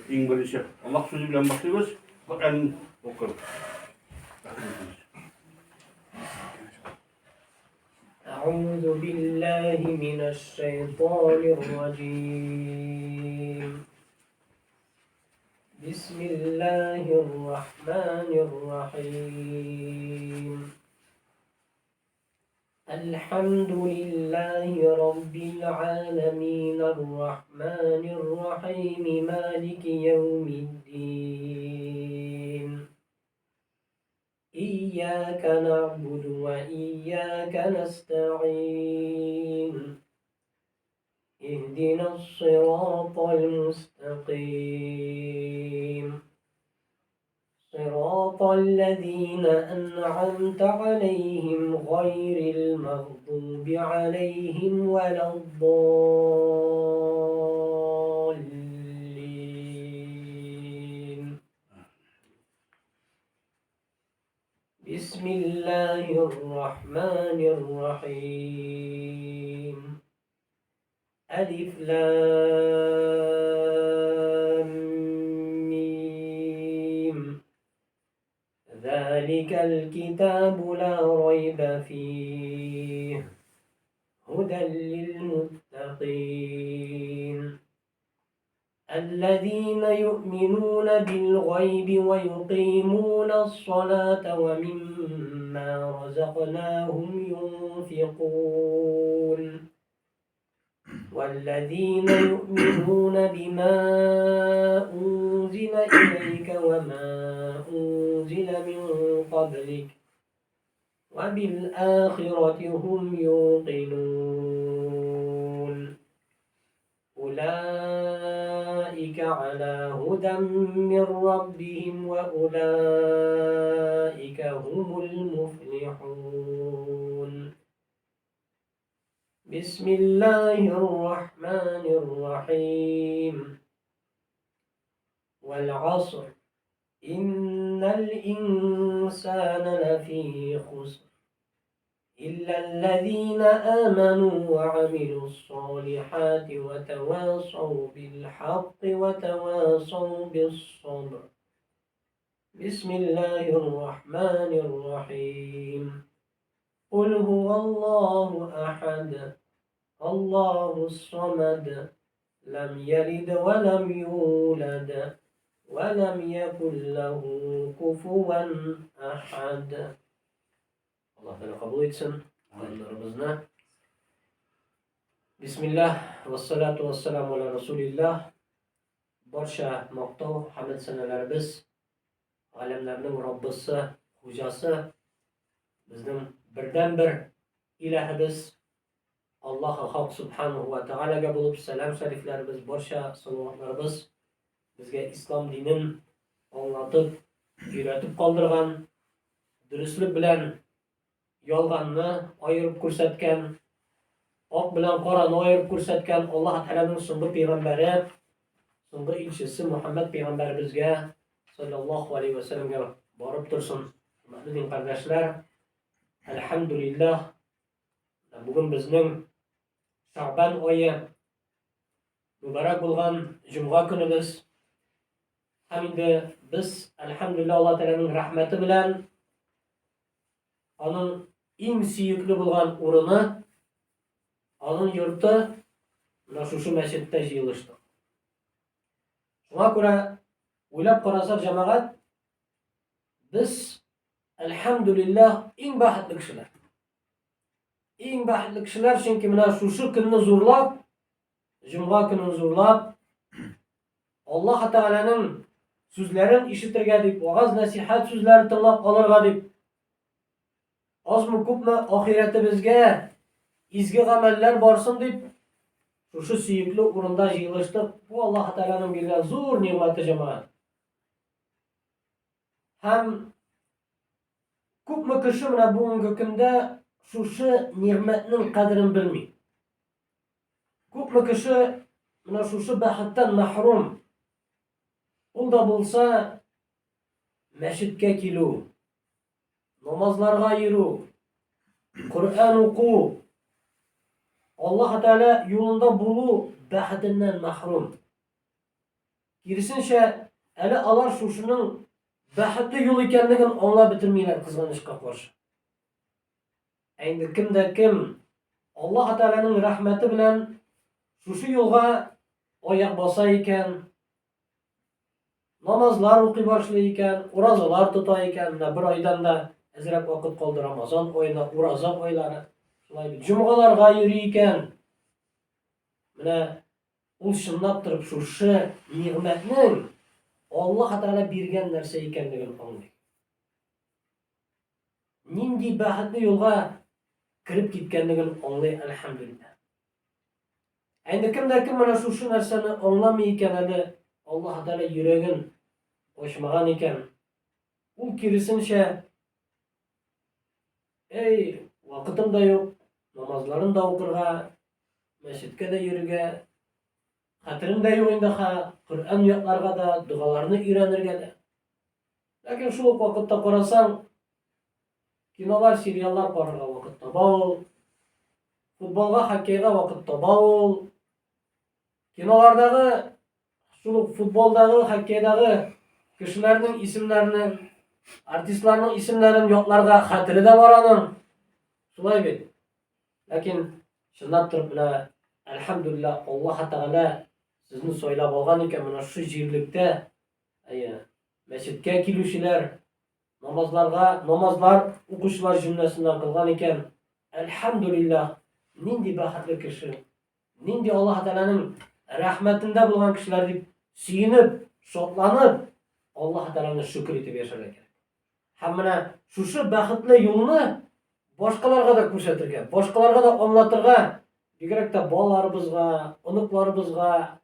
Иң беренче Аллаһ сүзе белән башлыйбыз. Коръән укып. أعوذ بالله من الشيطان الرجيم بسم الله الرحمن الرحيم الحمد لله رب العالمين الرحمن الرحيم مالك يوم الدين إياك نعبد وإياك نستعين اهدنا الصراط المستقيم صراط الذين أنعمت عليهم غير المغضوب عليهم ولا الضالين. بسم الله الرحمن الرحيم. ألف لام ميم. ذلك الكتاب لا ريب فيه هدى للمتقين الذين يؤمنون بالغيب ويقيمون الصلاة ومما رزقناهم ينفقون والذين يؤمنون بما أنزل إليك وما أنزل من قبلك وبالآخرة هم يوقنون أولئك على هدى من ربهم وأولئك هم المفلحون. بسم الله الرحمن الرحيم. والعصر إن الإنسان لفي خسر إلا الذين آمنوا وعملوا الصالحات وتواصوا بالحق وتواصوا بالصبر. بسم الله الرحمن الرحيم. قل هو الله أحد الله الصمد لم يلد ولم يولد ولم يكن له كفوا أحد. Аллаһ Тәгалә кабул итсен гамәлләребезне. Бисмиллаһ, вассалату вассаламу аля расулиллаһ. Барча мактау, хәмд сәнәләребез галәмнәрнең Раббысы, хуҗасы, безнең бердәнбер илаһыбыз Аллаһ Хак Субханаһу ва Тәгаләгә булып, сәлам шәрифләребез, барча салаватларыбыз безгә ислам динен аңлатып, өйрәтеп калдырган, дөреслек белән ялганны аерып күрсәткән, ак белән караны аерып күрсәткән Аллаһ Тәгаләнең соңгы пәйгамбәре, соңгы илчесе Мухаммад пәйгамбәребезгә саллаллаһу алейхи ва сәлләмгә барып торсын. Хөрмәтле дин кардәшләр, әлхәмдүлилләһ, бүген безнең Шәгъбан ае мөбарәк булган җомга көнебез. Һәм инде без, әлхәмдүлилләһ, Аллаһ Тәгаләнең рәхмәте белән аның иң сөекле булган урыны, аның йорты менә шушы мәчеттә җыелыштык. Шуңа күрә уйлап карасак, җәмәгать, без әлхәмдүлилләһ иң бәхетле кешеләр. Иң бәхетле кешеләр, чөнки менә шушы көнне зурлап, җомга көнен зурлап, Аллаһ Тәгаләнең сүзләрен ишетергә дип, вагаз нәсихәт сүзләре тыңлап алырга дип, азмы күпме ахирәтебезгә изге гамәлләр барсын дип, шушы сөекле урында җыелыштык. Бу Аллаһ Тәгаләнең биргән зур нигъмәте, җәмәгать. Һәм күпме кеше менә бүгенге көндә шушы нигъмәтнең кадерен белми. Күпме кеше менә шушы бәхеттән мәхрүм. Ул да булса мәчеткә килү, намазларга йөрү, Коръән уку, Аллаһ Тәгалә юлында булу бәхетеннән мәхрүм. Киресенчә, әле алар шушының бәхетле юл икәнлеген аңлап бетермиләр, кызганычка каршы. Ә инде кем дә кем Аллаһ Тәгаләнең рәхмәте белән шушы юлга аяк баса икән, намазлар укый башлый икән, уразалар тота икән, менә бер айдан да әзрәк вакыт калды Рамазан аена, ураза айлары, шулай бит, җомгаларга йөри икән, менә ул чынлап торып шушы нигъмәтнең Аллаһ Тәгалә биргән нәрсә икәнлеген аңлый. Нинди бәхетле юлга кереп киткәнлеген аңлый, әлхәмдүлилләһ. Ә инде кем дә кем менә шушы нәрсәне аңламый икән әле, Аллаһ Тәгалә йөрәген ачмаган икән, ул киресенчә, эй, вакытым да юк, намазларын да укырга, мәчеткә дә йөрергә, хәтерем дә юк инде ха, Коръән ятларга да, догаларны өйрәнергә дә. Ләкин шул ук вакытта карасаң, кинолар, сериаллар карарга вакыт таба ул. Футболга, хоккейга вакыт таба ул. Кинолардагы, шул ук футболдагы, хоккейдагы кешеләрнең исемнәрен, артистларның исемнәрен ятларга хәтере дә бар аның. Шулай бит. Ләкин чынлап торып менә әлхәмдүлилләһ Аллаһ Тәгалә сезне сайлап алган икән менә шушы җирлектә Әйе, мәчеткә килүчеләр, намазларга, намазлар укучылар җөмләсеннән кылган икән, әлхәмдүлилләһ, нинди бәхетле кеше, нинди Аллаһ Тәгаләнең рәхмәтендә булган кешеләр дип сөенеп, шатланып, Аллаһ Тәгаләне шөкер итеп яшәргә кирәк. Һәм менә шушы бәхетле юлны башкаларга да күрсәтергә, башкаларга да аңлатырга, бигрәк тә балаларыбызга, оныкларыбызга,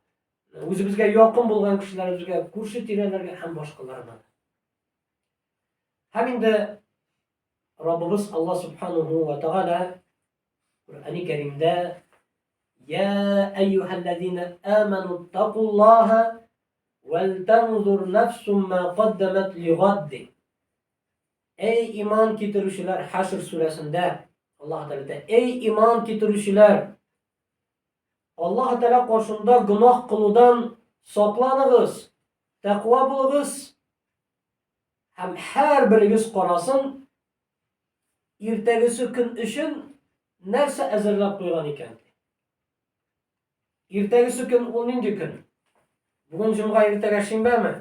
Үзебезгә якын булган кешеләребезгә, күрше-тирәләргә һәм башкаларына. Һәм инде Раббыбыз Аллаһ Субханаху ва Тааля Коръәни Кәримдә Я әйюһәлләзина аману тақуллаһа вәл танзур нафсум ма каддамат лигадди. Эй иман китерүчеләр, Хашр сүрәсендә Аллаһ Тәгалә әйтә, Эй иман китерүчеләр, Аллаһ Тәгалә каршында гөнаһ кылудан сакланыгыз, тәкъва булыгыз һәм һәрберегез карасын, иртәгесе көн өчен нәрсә әзерләп куйган икән. Иртәгесе көн ул нинди көн? Бүген җомга, иртәгә шимбәме?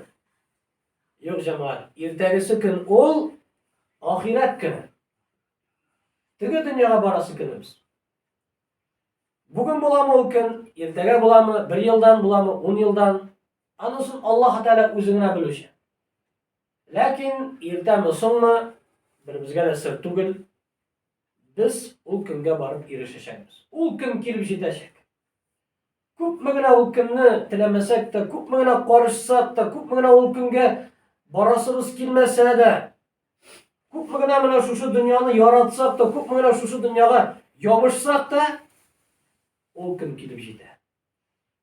Юк, җәмәгать, иртәгесе көн ул ахирәт көне. Теге дөньяга барасы көнебез. Бүген буламы ул көн, иртәгә буламы, бер елдан буламы, ун елдан, анысын Аллаһ Тәгалә үзе генә белүче. Ләкин иртәме, соңмы, беребезгә дә сер түгел, без ул көнгә барып ирешәчәкбез. Ул көн килеп җитәчәк. Күпме генә ул көнне теләмәсәк тә, күпме генә карышсак та, күпме генә ул көнгә барасыбыз килмәсә дә, Күпме генә менә шушы дөньяны яратсак та, күпме генә шушы дөньяга ябышсак та, ул көн килеп җитә.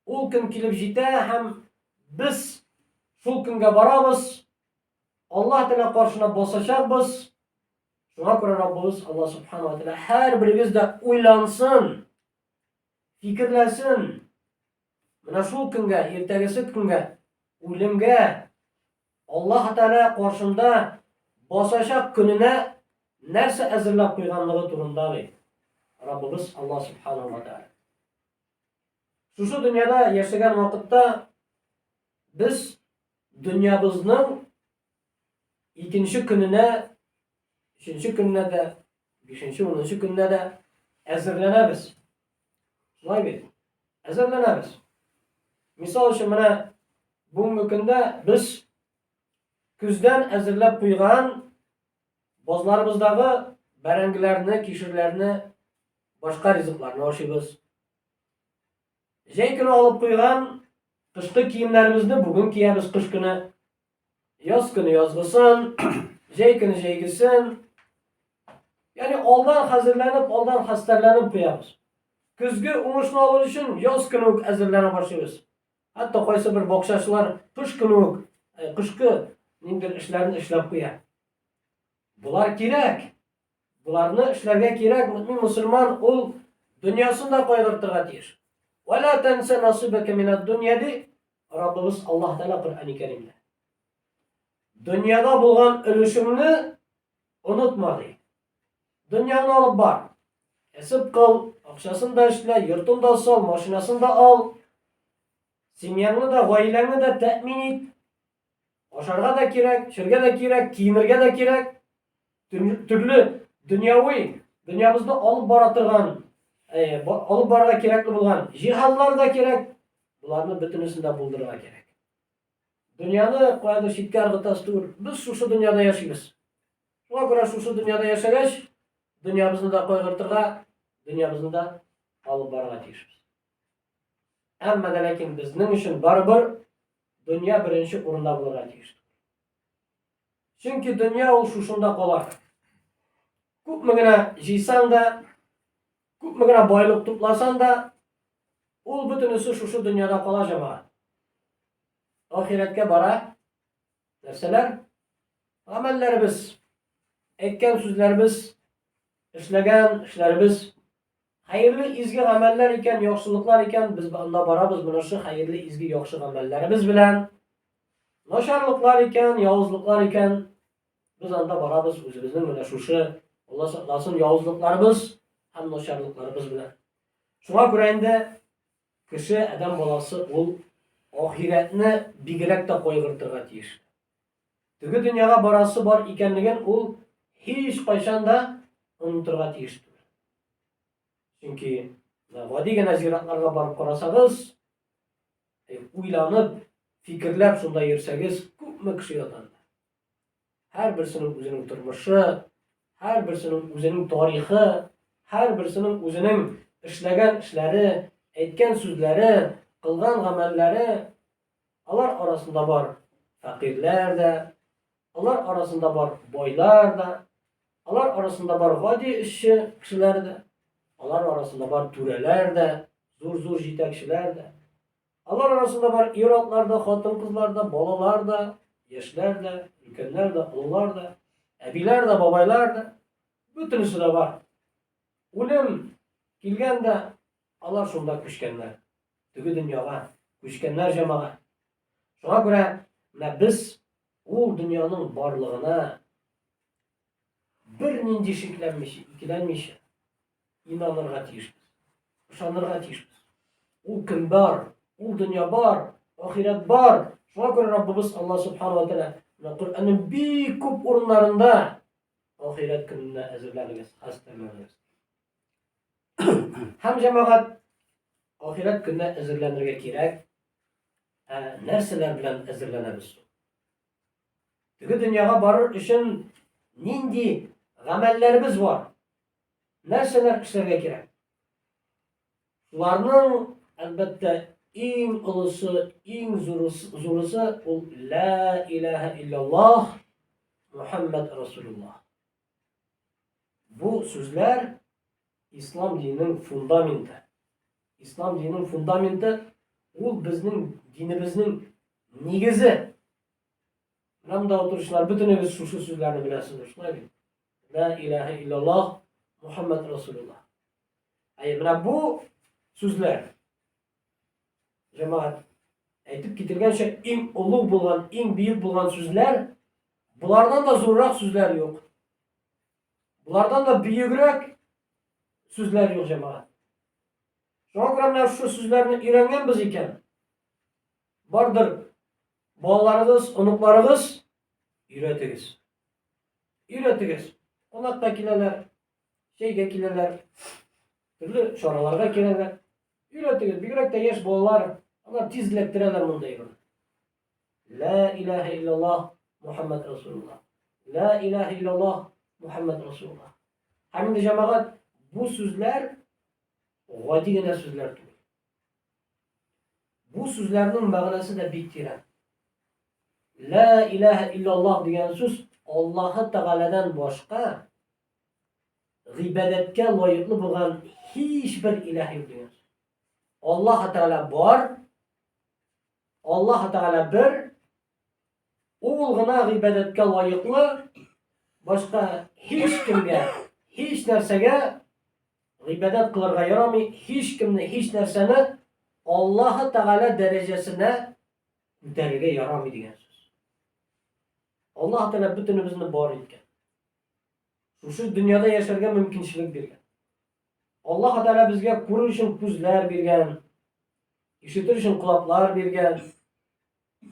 Ул көн килеп җитә һәм без шул көнгә барабыз, Аллаһ Тәгалә каршына басачакбыз. Шуңа күрә Раббыбыз Аллаһ Субхану ва Тәгалә һәрберегез дә уйлансын, фикерләсен. Менә шул көнгә, иртәгесе көнгә, үлемгә Аллаһ Тәгалә каршында басачак көненә нәрсә әзерләп куйганлыгы турында ди Раббыбыз Аллаһ Субханаһу ва Тәгалә. Шушы дөньяда яшәгән вакытта без дөньябызның икенче көненә, өченче көненә дә, бишенче, унынчы көненә дә әзерләнәбез. Шулай бит? Әзерләнәбез. Мисал өчен, менә бүгенге көндә без көздән әзерләп куйган базларыбыздагы бәрәңгеләрне, кишерләрне, башка ризыкларны ашыйбыз. Җәй көне алып куйган кышкы киемнәребезне бүген киябез кыш көне. Яз көне язгысын, җәй көне җәйгесен. Ягъни алдан хәзерләнеп, алдан хәстәрләнеп куябыз. Көзге уңышны алыр өчен яз көне үк әзерләнә башлыйбыз. Хәтта кайсы бер бакчачылар кыш көне үк э, кышкы ниндидер эшләрен эшләп куя. Болар кирәк. Боларны эшләргә кирәк. Мөмин мусульман ул дөньясын да кайгыртырга тиеш. Вала танса насибака минад дөнья ди. Раббыбыз Аллаһ Тәгалә Коръәни Кәримдә. Дөньяда булган өлешеңне онытма ди. Дөньяны алып бар. Кәсеп кыл, акчасын да эшлә, йортын да сал, машинасын да ал. Семьяңны да, гаиләңне дә тәэмин ит. Ашарга да кирәк, эчәргә дә кирәк, киенергә дә кирәк. Төрле дөньяви, дөньябызны алып бара торган, э, алып барырга кирәкле булган җиһазлар да кирәк. Боларны бөтенесен дә булдырырга кирәк. Дөньяны каядыр читкә ыргытасы түгел. Без шушы дөньяда яшибез. Шуңа күрә шушы дөньяда яшәгәч, дөньябызны да кайгыртырга, дөньябызны да алып барырга тиешбез. Әмма дә ләкин безнең өчен барыбер дөнья беренче урында булырга тиеш. Чөнки дөнья ул шушында кала. Күпме генә җыйсаң да, күпме генә байлык тупласаң да, ул бөтенесе шушы дөньяда кала җәмәгать. Ахирәткә бара нәрсәләр? Гамәлләребез, әйткән сүзләребез, эшләгән эшләребез. Хәерле изге гамәлләр икән, яхшылыклар икән, без анда барабыз менә шушы хәерле изге яхшы гамәлләребез белән. Начарлыклар икән, явызлыклар икән, без анда барабыз үзебезнең менә шушы, Алла сакласын, явызлыкларыбыз һәм начарлыкларыбыз белән. Шуңа күрә инде кеше, адәм баласы ул ахирәтне бигрәк тә кайгыртырга тиеш. Теге дөньяга барасы бар икәнлеген ул һич кайчан да онытырга тиеш түгел. Чөнки гади генә зиратларга барып карасагыз, уйланып, фикерләп шунда йөрсәгез, күпме кеше ята анда. Һәрберсенең үзенең тормышы, һәрберсенең үзенең тарихы, һәрберсенең үзенең эшләгән эшләре, әйткән сүзләре, кылган гамәлләре. Алар арасында бар фәкыйрьләр дә, алар арасында бар байлар да, алар арасында бар гади эшче кешеләр дә, алар арасында бар түрәләр дә, зур-зур җитәкчеләр дә. Алар арасында бар ир-атлар да, хатын-кызлар да, балалар да, яшьләр дә, өлкәннәр дә, олылар да, әбиләр дә, бабайлар да. Бөтенесе дә бар. Үлем килгән дә, алар шунда күчкәннәр. Теге дөньяга күчкәннәр җәмәгать. Шуңа күрә менә без ул дөньяның барлыгына бернинди шикләнмичә, икеләнмичә инанырга тиешбез. Ышанырга тиешбез. Ул көн бар, ул дөнья бар, ахирәт бар. Шуңа күрә Раббыбыз Аллаһ Субхану ва Тәгалә менә Коръәннең бик күп урыннарында ахирәт көненә әзерләнегез, хәстәрләнегез. Һәм җәмәгать ахирәт көненә әзерләнергә кирәк. Ә нәрсәләр белән әзерләнәбез? Теге дөньяга барыр өчен нинди гамәлләребез бар? Нәрсәләр эшләргә кирәк? Шуларның, әлбәттә, иң олысы, иң зурысы ул ла илаһа илляллаһ Мухаммад Расулуллаһ. Бу сүзләр ислам диненең фундаменты. Ислам диненең фундаменты ул безнең динебезнең нигезе. Менә монда утыручылар бөтенегез шушы сүзләрне беләсездер, шулай бит? Ла илаһа илляллаһ Мухаммад Расулуллаһ. Әйе, менә бу сүзләр җәмәгать әйтеп кителгәнчә иң олуг булган, иң бөек булган сүзләр, болардан да зуррак сүзләр юк. Болардан да бөегрәк сүзләр юк, җәмәгать. Шуңа күрә менә шушы сүзләрне өйрәнгәнбез икән, бардыр балаларыгыз, оныкларыгыз өйрәтегез. Өйрәтегез. Кунакка киләләр, чәйгә киләләр, төрле чараларга киләләр. Өйрәтегез, бигрәк тә яшь балалар, алар тиз эләктерәләр мондый әйберне. Ла илаһа иллаллаһ Мухаммад Расулуллаһ. Ла илаһа иллаллаһ Мухаммад Расулуллаһ. Һәм инде җәмәгать бу сүзләр гади генә сүзләр түгел. Бу сүзләрнең мәгънәсе дә бик тирән. Ла илаһа иллаллаһ дигән сүз Аллаһы Тәгаләдән башка гыйбадәткә лаеклы булган һичбер илаһ юк дигән сүз. Аллаһ Тәгалә бар, Аллаһ Тәгалә бер, ул гына гыйбадәткә лаеклы, башка һич кемгә, һич нәрсәгә гыйбадәт кылырга ярамый, һич кемне, һич нәрсәне Аллаһ Тәгалә дәрәҗәсенә күтәрергә ярамый дигән сүз. Аллаһ Тәгалә бөтенебезне бар иткән. Шушы дөньяда яшәргә мөмкинчелек биргән. Аллаһ Тәгалә безгә күрер өчен күзләр биргән, ишетер өчен колаклар биргән.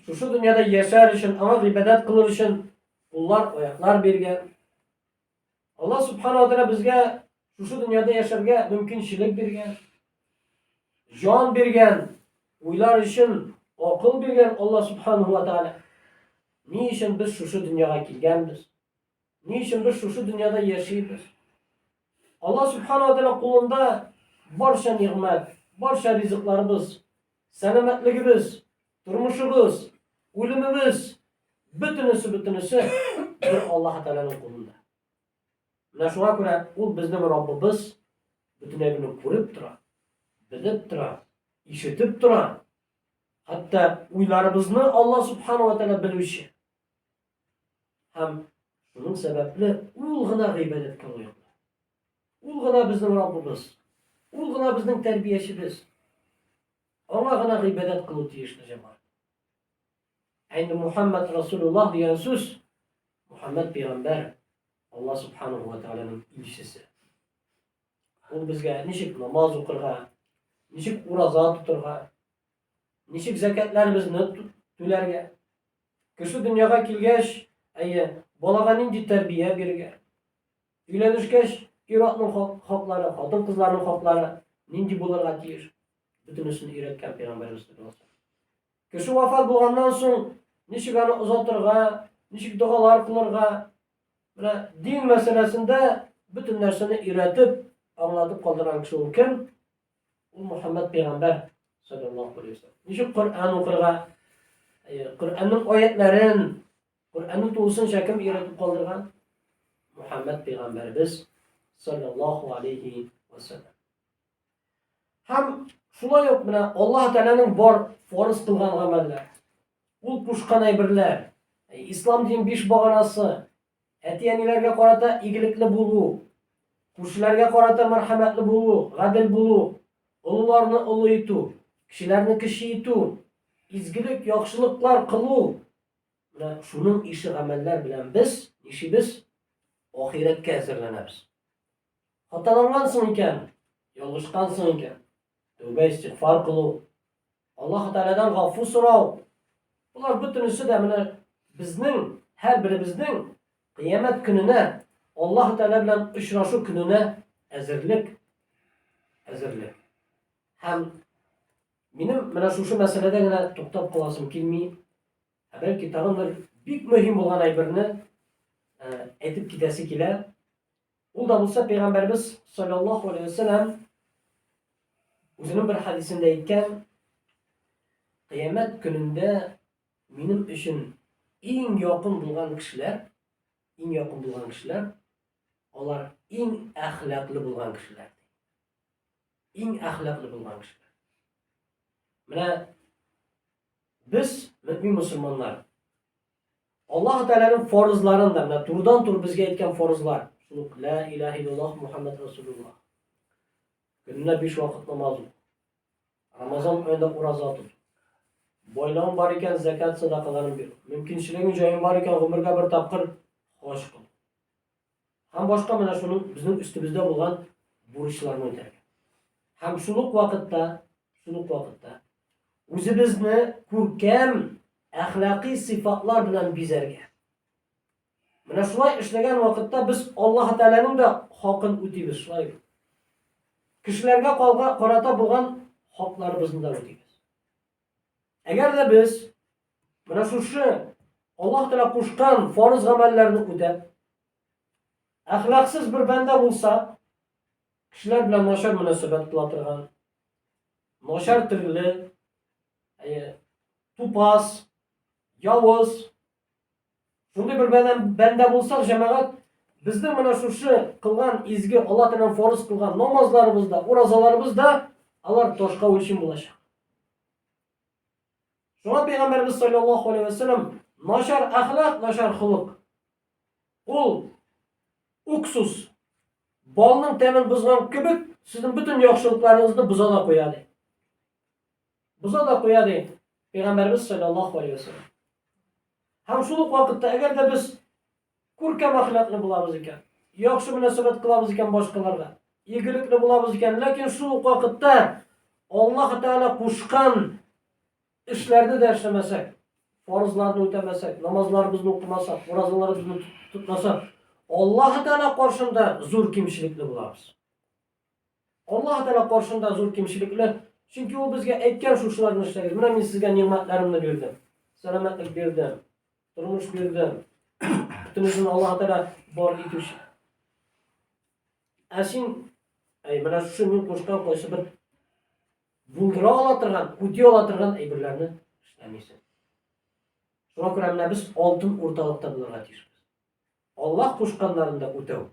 Шушы дөньяда яшәр өчен, аңа гыйбадәт кылыр өчен куллар, аяклар биргән. Аллаһ Субхану ва Тәгалә безгә шушы дөньяда яшәргә мөмкинчелек биргән. Җан биргән, уйлар өчен акыл биргән Аллаһ Субхану ва Тәгалә. Ни өчен без шушы дөньяга килгәнбез? Ни өчен без шушы дөньяда яшибез? Аллаһ Субхану ва Тәгалә кулында барча нигъмәт, барча ризыкларыбыз, сәламәтлегебез, тормышыбыз, үлемебез, бөтенесе, бөтенесе бер Аллаһ Тәгаләнең кулында. Менә шуңа күрә ул безнең Раббыбыз, бөтен әйберне күреп тора, белеп тора, ишетеп тора. Хәтта уйларыбызны Аллаһ Субхану ва Тәгалә белүче. Һәм шуның сәбәпле ул гына гыйбадәткә лаеклы. Ул гына безнең Раббыбыз. Ул гына безнең тәрбиячебез. Аңа гына гыйбадәт кылу тиешле җәмәгать. Ә инде Мухаммад Расулуллаһ дигән сүз Мухаммад пәйгамбәр Аллаһ субханаһу ва тааляның илчесе. Ул безгә ничек намаз укырга, ничек ураза тотырга, ничек зәкәтләребезне түләргә, Кеше дөньяга килгәч, әйе, балага нинди тәрбия бирергә? Өйләнешкәч, ир-атның хаклары, хатын-кызларның хаклары нинди булырга тиеш? Бөтенесен өйрәткән пәйгамбәребез саллаллаһу алейһи Кеше вафат булганнан соң, ничек аны озатырга, ничек догалар кылырга? Менә дин мәсьәләсендә бөтен нәрсәне өйрәтеп, аңлатып калдырган кеше ул кем? Ул Мухаммад пәйгамбәр саллаллаһу алейһи вәсәлләм. Ничек Коръән укырга? Коръәннең аятларын, Коръәнне тулысынча кем өйрәтеп калдырган? Мухаммад пәйгамбәребез саллаллаһу алейһи вәсәлләм. Һәм шулай ук менә Аллаһ Тәгаләнең бар фарыз кылган гамәлләр, ул кушкан әйберләр, ислам диненең биш баганасы, Әти-әниләргә карата игелекле булу, күршеләргә карата мәрхәмәтле булу, гадел булу, олыларны олы итү, кечеләрне кече итү, изгелек, яхшылыклар кылу. Менә шуның ише гамәлләр белән без нишибез? Ахирәткә әзерләнәбез. Хаталангансың икән, ялгышкансың икән, тәүбә истигъфар кылу, Аллаһ Тәгаләдән гафу сорау. Болар бөтенесе дә менә безнең һәрберебезнең кыямәт көненә, Аллаһ Тәгалә белән очрашу көненә әзерлек. Әзерлек. Һәм минем менә шушы мәсьәләдә генә туктап каласым килми. Ә бәлки тагын бер бик мөһим булган әйберне әйтеп китәсе килә. Ул да булса пәйгамбәрбез саллаллаһу алейһи вәсәләм үзенең бер хәдисендә әйткән, Кыямәт көнендә минем өчен иң якын булган кешеләр, иң якын булган кешеләр, алар иң әхлаклы булган кешеләр. Иң әхлаклы булган кешеләр. Менә без мөмин мусульманнар Аллаһ Тәгаләнең фарызларын да, менә турыдан-туры безгә әйткән фарызлар, шул ук ла илаһ иллаллаһ Мухаммад Расулуллаһ. Көненә биш вакыт намаз уку. Рамазан аенда ураза тоту. Байлыгың бар икән, зәкят садакаларын бирү. Мөмкинчелегең, җаең бар икән, гомергә бер тапкыр хаҗ кылу. Һәм башка менә шуның безнең өстебездә булган бурычларны үтәргә. Һәм шул ук вакытта, шул ук вакытта үзебезне күркәм әхлакый сыйфатлар белән бизәргә. Менә шулай эшләгән вакытта без Аллаһ Тәгаләнең дә хакын үтибез, шулай бит. Кешеләргә калга карата булган хакларыбызны да үтибез. Әгәр дә без менә шушы Аллаһ Тәгалә кушкан фарыз гамәлләрне үтәп, әхлаксыз бер бәндә булса, кешеләр белән начар мөнәсәбәт кыла торган, начар телле, тупас, явыз, шундый бер бәндә булсак, җәмәгать, безнең менә шушы кылган изге Алла Тәгаләнең фарыз кылган намазларыбыз да, уразаларыбыз да алар ташка үлчим булачак. Шуңа пәйгамбәрбез саллаллаһу алейһи ва сәлләм начар әхлак, начар холык. Ул уксус балның тәмен бозган кебек, сезнең бөтен яхшылыкларыгызны боза да куя ди. Боза да куя ди. Пәйгамбәрбез саллаллаһу алейһи вәсәлләм. Һәм шул ук вакытта, әгәр дә без күркәм әхлаклы булабыз икән, яхшы мөнәсәбәт кылабыз икән башкаларга, игелекле булабыз икән, ләкин шул ук вакытта Аллаһ Тәгалә кушкан эшләрне дә эшләмәсәк, фарызларны үтәмәсәк, намазларыбызны укымасак, уразаларыбызны тотмасак, Аллаһ Тәгалә каршында зур кимчелекле булабыз. Аллаһ Тәгалә каршында зур кимчелекле, чөнки ул безгә әйткән шушыларны эшләгез. Менә мин сезгә нигъмәтләремне бирдем. Сәламәтлек бирдем, тормыш бирдем. Бөтенесен Аллаһ Тәгалә бар итүче. Ә син, әй, менә шушы мин кушкан кайсы бер булдыра ала торган, үти ала торган әйберләрне эшләмисең. Шуңа күрә менә без алтын урталыкта булырга тиешбез. Аллаһ кушканнарын да үтәү.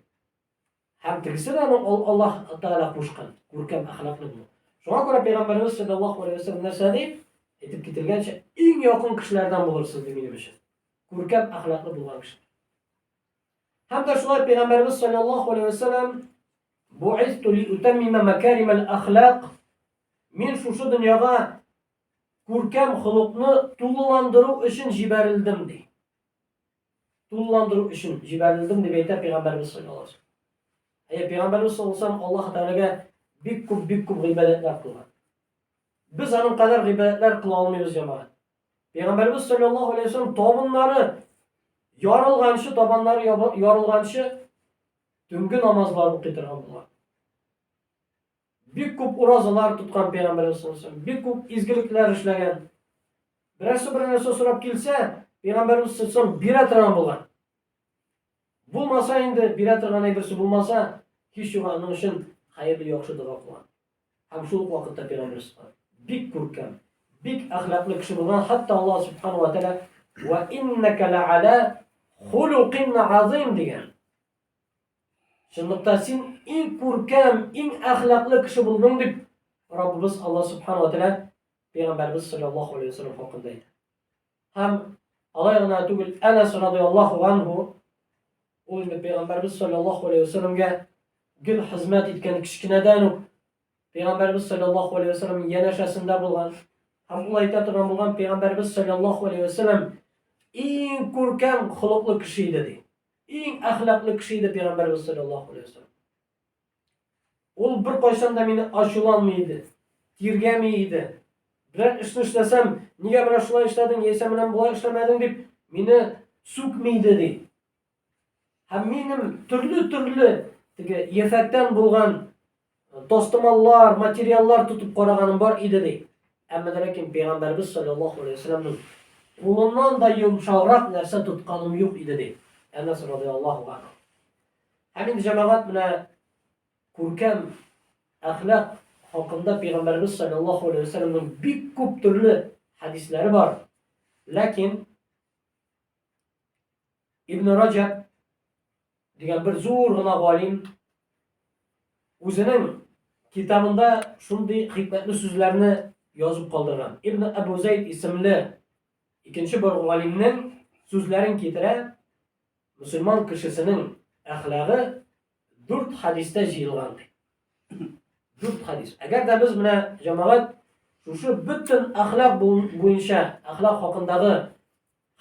Һәм тегесе дә аның Аллаһ Тәгалә кушкан күркәм әхлаклы булу. Шуңа күрә Пәйгамбәребез саллаллаһу алейһи ва сәлләм нәрсә ди? Әйтеп кителгәнчә, иң якын кешеләрдән булырсыз ди минем өчен. Күркәм әхлаклы булган кеше. Һәм дә шулай Пәйгамбәребез саллаллаһу алейһи ва сәлләм Бу'исту ли утаммима макаримал әхлак. Мин шушы дөньяга күркәм холыкны тулыландыру өчен җибәрелдем ди. Тулыландыру өчен җибәрелдем дип әйтә пәйгамбәребез саллаллаһу алейһи вәсәлләм. Әйе, пәйгамбәребез саллаллаһу алейһи вәсәлләм Аллаһ Тәгаләгә бик күп, бик күп гыйбадәтләр кылган. Без аның кадәр гыйбадәтләр кыла алмыйбыз, җәмәгать. Пәйгамбәребез саллаллаһу алейһи вәсәлләм табыннары ярылганчы, табаннары ярылганчы төнге намазлар укый торган булган. Бик күп уразалар тоткан пәйгамбәребез саллаллаһу алейһи вәсәлләм, бик күп изгелекләр эшләгән. Берәрсе бер нәрсә сорап килсә, пәйгамбәребез саллаллаһу алейһи вәсәлләм бирә торган булган. Булмаса инде, бирә торган әйберсе булмаса, һич югы аның өчен хәерле яхшы дога кылган. Һәм шул ук вакытта пәйгамбәребез бик күркәм, бик әхлаклы кеше булган, хәтта Аллаһ субхану ва тааля ва иннака лa'ала хулукин азим дигән. Чынлыкта син иң күркәм, иң әхлаклы кеше булдың дип Раббыбыз Аллаһ субхану ва тааля пәйгамбәрбез саллаллаһу алейһи ва саллям хакында әйтә. Һәм алай гына түгел, Әнәс радиаллаһу анһу ул инде пәйгамбәрбез саллаллаһу алейһи ва саллямгә гел хезмәт иткән кечкенәдән үк пәйгамбәрбез саллаллаһу алейһи ва саллям янәшәсендә булган һәм ул әйтә торган булган пәйгамбәрбез саллаллаһу алейһи ва саллям иң күркәм холыклы кеше иде ди. Иң әхлаклы кеше иде пәйгамбәрбез саллаллаһу алейһи ва саллям. Ул беркайчан да мине ачуланмый иде, тиргәми иде. Берәр эшне эшләсәм, нигә менә шулай эшләдең, яисә менә болай эшләмәдең дип, мине сүкми иде ди. Һәм минем төрле-төрле теге ефәктән булган тастымаллар, материаллар тотып караганым бар иде ди. Әмма дә ләкин пәйгамбәрбез саллаллаһу алейһи ва сәлламнең кулыннан да йомшаграк нәрсә тотканым юк иде ди. Әнәс радиаллаһу анһу. Һәм инде җәмәгать менә күркәм әхлак хакында пәйгамбәрбез саллаллаһу алейһи ва сәлламнең бик күп төрле хәдисләре бар. Ләкин Ибн Раҗаб дигән бер зур гына галим үзенең китабында шундый хикмәтле сүзләрне язып калдырган. Ибн Абу Зайд исемле икенче бер галимнең сүзләрен китерә. Мөселман кешесенең әхлагы дүрт хәдистә җыелган ди. Дүрт хәдис. Әгәр дә без менә җәмәгать шушы бөтен әхлак буенча, әхлак хакындагы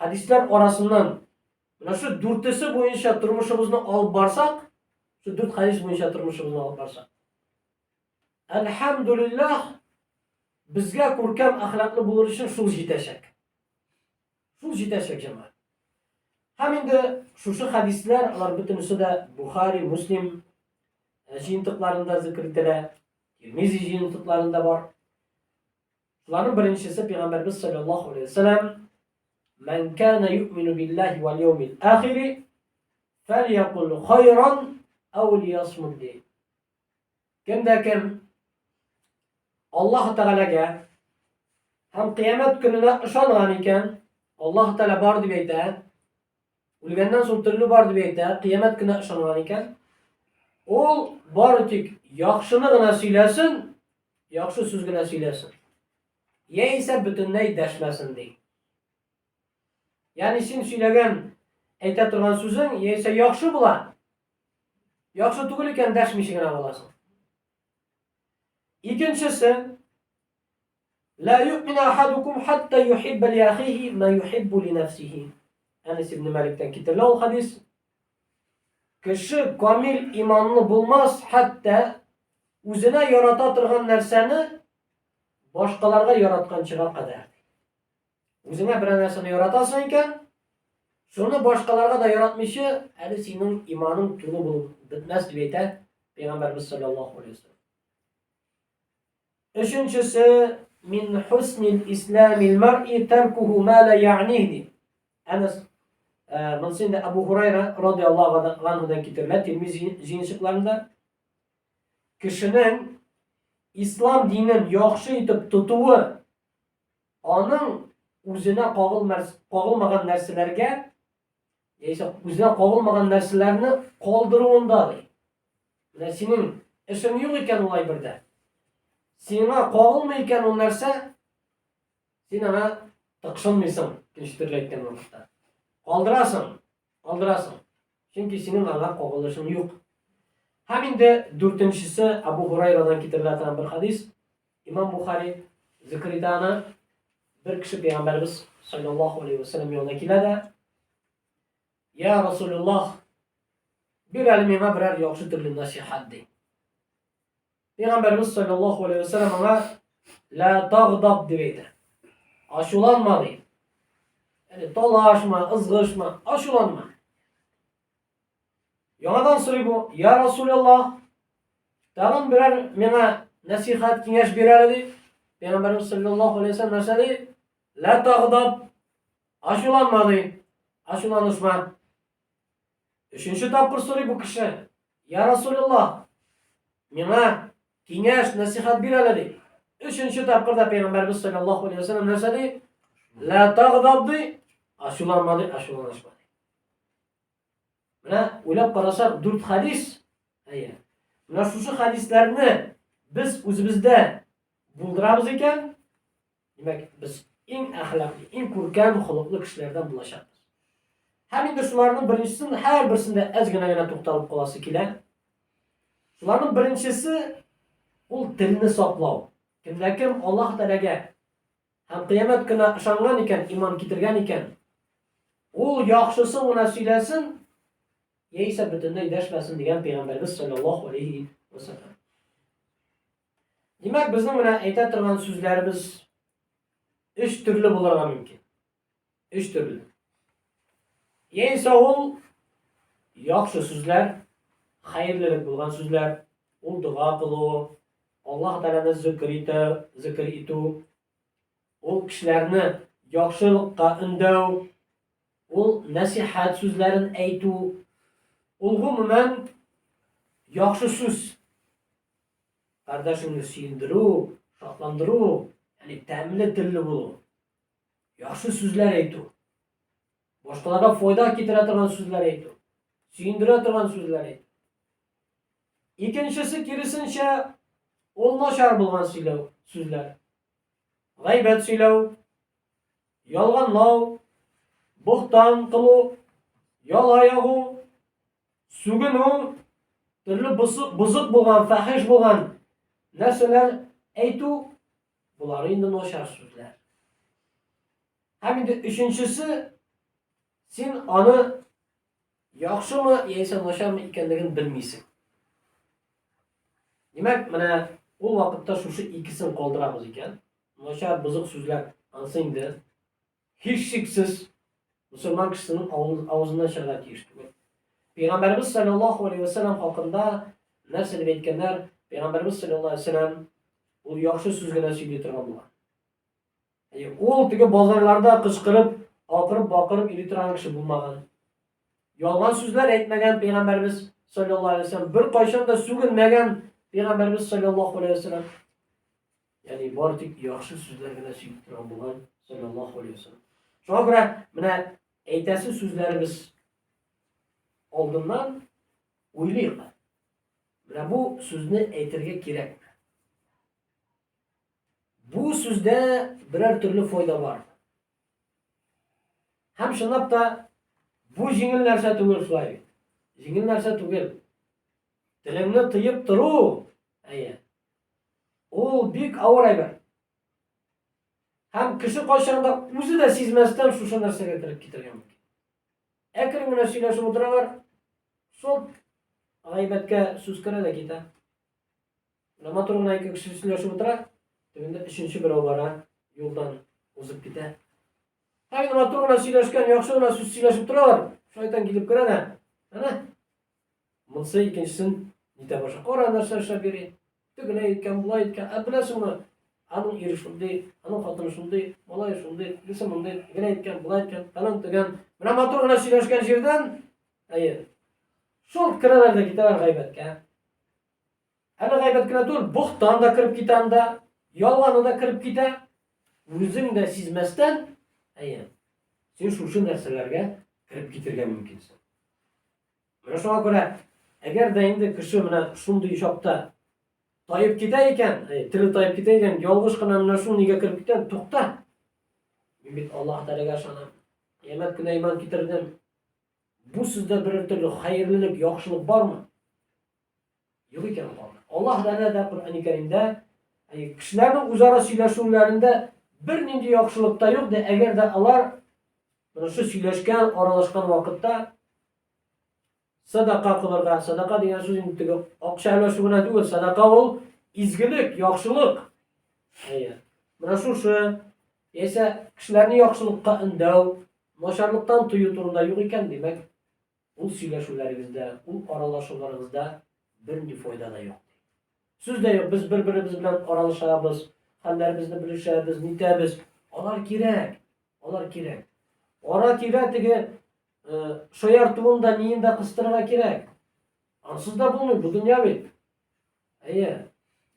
хәдисләр арасыннан менә шу дүртесе буенча тормышыбызны алып барсак, шу дүрт хәдис буенча тормышыбызны алып барсак, әлхәмдулиллаһ, безгә күркәм әхлаклы булыр өчен шул җитәчәк. Шул җитәчәк, җәмәгать. Һәм инде шушы хәдисләр, алар бөтенесе дә Бухари, Муслим җыентыкларында зикр ителә, Тирмизи җыентыкларында бар. Шуларның беренчесе Пәйгамбәрбез саллаллаһу алейһи ва сәлләм Ман кана юъмину биллаһи вал яумил ахири фәльякул хайран ау лиясмут ди. Кем дә кем Аллаһ Тәгаләгә һәм кыямәт көненә ышанган икән, Аллаһ Тәгалә бар дип әйтә, үлгәннән соң терелү бар дип әйтә, кыямәт көненә ышанган икән, ул бары тик яхшыны гына сөйләсен, яхшы сүз генә сөйләсен. Яисә бөтенләй дәшмәсен ди. Ягъни син сөйләгән, әйтә торган сүзең яисә яхшы була, яхшы түгел икән дәшмичә генә буласың. Икенчесе, Ла ю'мину ахадукум хатта юхибба ли ахихи ма юхиббу ли нафсихи. Әнәс ибн Маликтән китерелә ул хадис. Кеше камил иманлы булмас, хәтта үзенә ярата торган нәрсәне башкаларга яратканчыга кадәр. Үзеңә берәр нәрсәне яратасың икән, шуны башкаларга да яратмыйча, әле синең иманың тулы булып бетмәс дип әйтә Пәйгамбәрбез саллаллаһу алейһи вәсәлләм. Өченчесе, мин хуснил исламил мар'i таркуху ма ла я'них ди. Әнәс э, монысы инде Абу Хурайра радиаллаһу анһудан китерелә Тирмизи җыенчыкларында. Кешенең ислам динен яхшы итеп тотуы аның үзенә кагылмаган нәрсәләргә яисә үзенә кагылмаган нәрсәләрне калдыруында ди. Менә синең эшең юк икән ул әйбердә. Сиңа кагылмый икән ул нәрсә, син аңа тыкшынмыйсың, икенче төрле әйткән вакытта. Калдырасың, калдырасың. Чөнки синең аңа кагылышың юк. Һәм инде дүртенчесе Абу Хурайрадан китерелә торган бер хадис. Имам Бухари зикр итә аны. Бер кеше пәйгамбәрбез саллаллаһу алейхи ва саллям янына килә дә, Я Расулуллаһ, бир әле миңа берәр яхшы төрле насихат ди. Пәйгамбәрбез саллаллаһу алейхи ва саллям аңа ла тагдаб дип әйтә. Ачуланма ди. Яни талашма, ызгышма, ачуланма. Яңадан сорый бу, Я Расулаллах, тагын берәр миңа нәсихәт, киңәш бир әле ди. Пәйгамбәребез саллаллаһу алейһи вәсәлләм нәрсә ди? Ла тагдаб, ачуланма ди. Ачуланышма. Өченче тапкыр сорый бу кеше, Я Расулаллах, миңа киңәш, нәсихәт бир әле ди. Өченче тапкыр да пәйгамбәребез саллаллаһу алейһи вәсәлләм нәрсә ди? Ла тагдаб ди, ачуланма ди, ачуланышма. Менә уйлап карасак, дүрт хадис. Әйе. Менә шушы хадисләрне без үзебездә булдырабыз икән, димәк, без иң әхлаклы, иң күркәм холыклы кешеләрдән булачакбыз. Һәм инде шуларның беренчесен һәрберсендә әз генә генә тукталып каласы килә. Шуларның беренчесе ул телне саклау. Кемдә кем Аллаһ Тәгаләгә Һәм кыямәт көненә ышанган икән, иман китергән икән, ул яхшысын гына сөйләсен, яисә бөтенләй дәшмәсен дигән пәйгамбәрбез саллаллаһу алейхи ва саллям. Димәк, безнең менә әйтә торган сүзләребез өч төрле булырга мөмкин. Өч төрле. Яисә ул яхшы сүзләр, хәерлелек булган сүзләр, ул дога кылу, Аллаһ Тәгаләне зикр итү, зикр итү, ул кешеләрне яхшылыкка өндәү, ул нәсихәт сүзләрен әйтү, ул гомумән яхшы сүз. Кардәшеңне сөендерү, шатландыру, ягъни тәмле телле булу. Яхшы сүзләр әйтү. Башкаларга файда китерә торган сүзләр әйтү. Сөендерә торган сүзләр әйтү. Икенчесе киресенчә, ул начар булган сөйләү, сүзләр. Гайбәт сөйләү, ялганлау, бохтан кылу, яла ягу, сүгенү, төрле бозык булган, фәхиш булган нәрсәләр әйтү, Болары инде начар сүзләр. Һәм инде өченчесе, син аны яхшымы яисә начармы икәнлеген белмисең. Димәк, менә ул вакытта шушы икесен калдырабыз икән. Начар, бозык сүзләр анысы инде һичшиксез мусульман кешесенең авызыннан чыгарга тиеш түгел. Пәйгамбәрбез саллаллаһу алейһи ва саллям хакында нәрсә дип әйткәннәр? Пәйгамбәрбез саллаллаһу алейһи ва саллям ул яхшы сүз генә сөйли торган булган. Ул теге базарларда кычкырып, акырып, бакырып йөри торган кеше булмаган. Ялган сүзләр әйтмәгән пәйгамбәрбез саллаллаһу алейһи ва саллям, беркайчан да сүгенмәгән пәйгамбәрбез саллаллаһу алейһи ва саллям. Ягъни бары тик яхшы сүзләр генә сөйли торган булган саллаллаһу алейһи ва саллям. Шуңа күрә менә әйтәсе сүзләребез алдыннан уйлыйк. Менә бу сүзне әйтергә кирәкме? Бу сүздә берәр төрле файда бар. Һәм чынлап та бу җиңел нәрсә түгел шулай бит. Җиңел нәрсә түгел. Телеңне тыеп тору, әйе. Ул бик авыр әйбер. Һәм кеше кайчагында үзе дә сизмәстән шушы нәрсәгә кереп китәргә мөмкин. Әкрен генә сөйләшеп утыралар, шул гайбәткә сүз керә дә китә. Менә матур гына ике кеше сөйләшеп утыра, тегендә өченче берәү бара, юлдан узып китә. Һәм инде матур гына сөйләшкән, яхшы гына сүз сөйләшеп торалар, шайтан килеп керә дә, әнә, монысы икенчесен нитә башлый. Кара нәрсә эшләп йөри. Тегеләй иткән, болай иткән. Ә беләсеңме, аның ире шундый, аның хатыны шундый, малае шундый, тегесе мондый, тегеләй иткән, болай иткән, фәлән төгән. Менә матур гына сөйләшкән җирдән, әйе, шул керәләр дә китәләр гайбәткә. Әле гайбәт кенә түгел, бохтан да кереп китә анда, ялганы да кереп китә. Үзең дә сизмәстән, әйе, син шушы нәрсәләргә кереп китергә мөмкинсең. Менә шуңа күрә, әгәр дә инде кеше менә шундый чакта таеп китә икән, теле таеп китә икән, ялгыш кына менә шул нигә кереп китә, тукта. Мин бит Аллаһ Тәгаләгә ышанам. Кыямәт көненә иман китердем. Бу сүздә берәр төрле хәерлелек, яхшылык бармы? Юк икән ул. Аллаһ Тәгалә дә Коръәни Кәримдә кешеләрнең үзара сөйләшүләрендә бернинди яхшылык та юк, ди, әгәр дә алар менә шул сөйләшкән, аралашкан вакытта садака кылырга, садака дигән сүз инде теге акча өләшү генә түгел, садака ул изгелек, яхшылык. Әйе. Менә шушы яисә кешеләрне яхшылыкка өндәү, начарлыктан тыю турында юк икән, димәк, ул сөйләшүләрегездә, ул аралашуларыгызда бернинди файда да юк. Сүз дә юк, без бер-беребез белән аралашабыз, хәлләребезне белешәбез, нитәбез. Алар кирәк, алар кирәк. Ара-тирә теге шаяртуын да, ниен дә кыстырырга кирәк. Ансыз да булмый, бу дөнья бит. Әйе,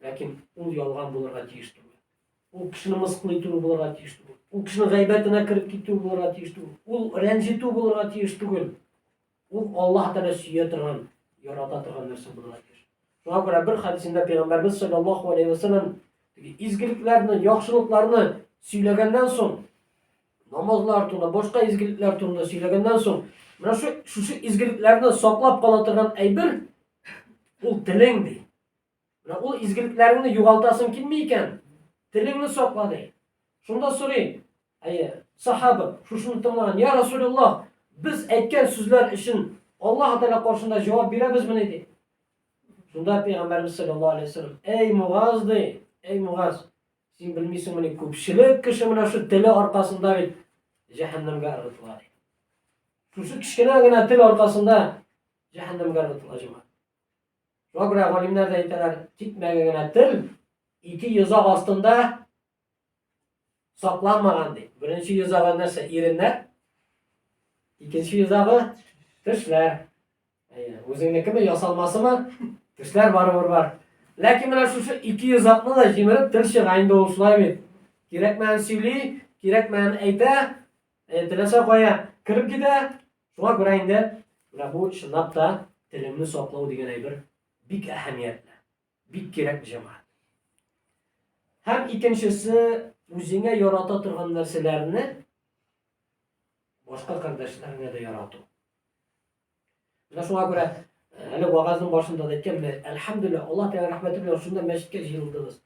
ләкин ул ялган булырга тиеш түгел. Ул кешене мыскыл итү булырга тиеш түгел. Ул кешенең гайбәтенә кереп китү булырга тиеш түгел. Ул рәнҗетү булырга тиеш түгел. Ул Аллаһ Тәгалә сөя торган, ярата торган нәрсә булырга тиеш. Шуңа күрә бер хәдисендә Пәйгамбәрбез саллаллаһу алейһи ва саллям изгелекләрне, яхшылыкларны сөйләгәннән соң, намазлар турында, башка изгелекләр турында сөйләгәннән соң, менә шу шушы изгелекләрне саклап кала торган әйбер ул телең ди. Менә ул изгелекләреңне югалтасың килми икән, телеңне сакла ди. Шунда сорый, әйе, сахаба, шушыны тыңлаган, я Расулуллаһ, без әйткән сүзләр өчен Аллаһ Тәгалә каршында җавап бирәбезмени ди. Шунда пәйгамбәрбез саллаллаһу алейһи вәсәлләм, әй Мугаз ди, әй Мугаз, син белмисеңмени, күпчелек кеше менә шу теле аркасында бит җәһәннәмгә ыргытыла ди. Шушы кечкенә генә тел аркасында җәһәннәмгә ыргытыла җәмәгать. Шуңа күрә галимнәр дә әйтәләр, тикмәгә генә тел ике йозак астында сакланмаган ди. Беренче йозагы нәрсә? Иреннәр. Икенче йозагы тешләр. Әйе, үзеңнекеме, ясалмасымы? Тешләр барыбер бар. Ләкин менә шушы ике йозакны да җимереп тел чыга инде ул шулай бит. Кирәкмәгән сөйли, кирәкмәгән әйтә, теләсә кая кереп китә. Шуңа күрә инде менә бу чынлап та телеңне саклау дигән әйбер бик әһәмиятле, бик кирәк җәмәгать. Һәм икенчесе, үзеңә ярата торган нәрсәләрне башка кардәшләреңә дә ярату. Менә шуңа күрә әле вагазның башында да әйткән, менә әлхәмдүлилләһ, Аллаһ Тәгалә рәхмәте белән шунда мәчеткә җыелдыгыз.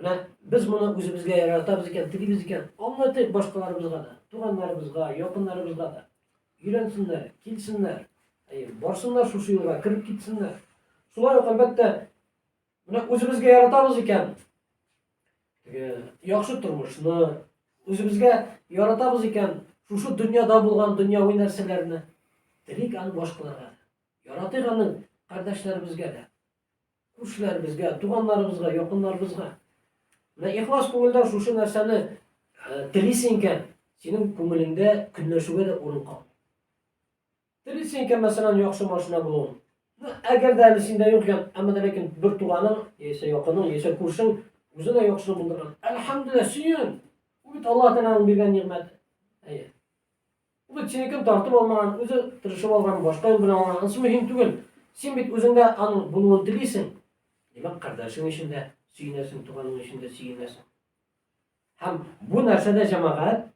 Менә без моны үзебезгә яратабыз икән, телибез икән, аңлатыйк башкаларыбызга да, туганнарыбызга, якыннарыбызга да. Өйрәнсеннәр, килсеннәр, әйе, барсыннар шушы юлга, кереп китсеннәр. Шулай ук, әлбәттә, менә үзебезгә яратабыз икән, теге яхшы тормышны, үзебезгә яратабыз икән, шушы дөньяда булган дөньяви нәрсәләрне телик аны башкаларга да. Яратыйк аны кардәшләребезгә дә. Күршеләребезгә, туганнарыбызга, якыннарыбызга. Менә ихлас күңелдән шушы нәрсәне э, телисең икән, синең күңелеңдә көнләшүгә дә урын калмый. Телисең икән, мәсәлән, яхшы машина булуын. Ну, әгәр дә әле синдә юк икән, әмма дә ләкин бер туганың, яисә якының, яисә күршең үзе дә яхшыны булдырган. Әлхәмдүлилләһ, сөен. Бу бит Аллаһ Тәгаләнең биргән нигъмәте. Әйе. Ул бит синекен тартып алмаган, үзе тырышып алган, башка юл белән алган. Анысы мөһим түгел. Син бит үзеңдә аның булуын телисең. Димәк, кардәшең өчен дә сөенәсең, туганың өчен дә сөенәсең. Һәм бу нәрсә дә җәмәгать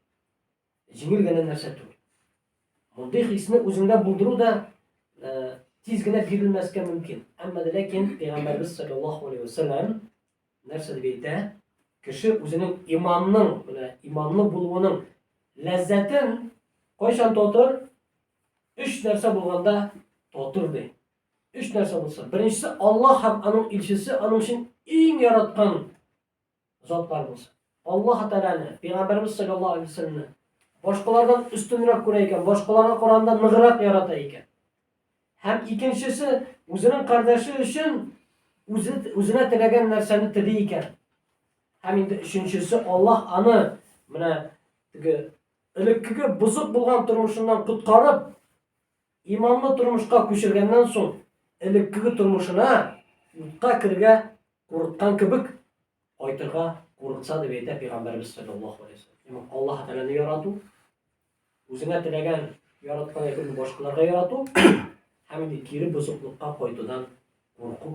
җиңел генә нәрсә түгел. Мондый хисне үзеңдә булдыру да э, тиз генә бирелмәскә мөмкин. Әмма дә ләкин Пәйгамбәрбез саллаллаһу алейһи ва саллям нәрсә дип әйтә? Кеше үзенең иманның, менә иманлы булуының ләззәтен кайчан татыр? Өч нәрсә булганда татыр ди. Өч нәрсә булса. Беренчесе Аллаһ һәм аның илчесе аның өчен иң яраткан затлар булса. Аллаһ Тәгаләне, Пәйгамбәребез саллаллаһу алейһи ва сәлләмне башкалардан өстенрәк күрә икән, башкаларга караганда ныграк ярата икән. Һәм икенчесе, үзенең кардәше өчен үзе, үзенә теләгән нәрсәне тели икән. Һәм инде өченчесе, Аллаһ аны менә теге элеккеге бозык булган тормышыннан коткарып, иманлы тормышка күчергәннән соң, элеккеге тормышына утка керергә курыккан кебек кайтырга курыкса дип әйтә пәйгамбәребез саллаллаһу алейһи вәсәлләм. Аллаһ Тәгаләне ярату, Үзеңә теләгән, яраткан әйберне башкаларга ярату һәм инде кире бозыклыкка кайтудан курку.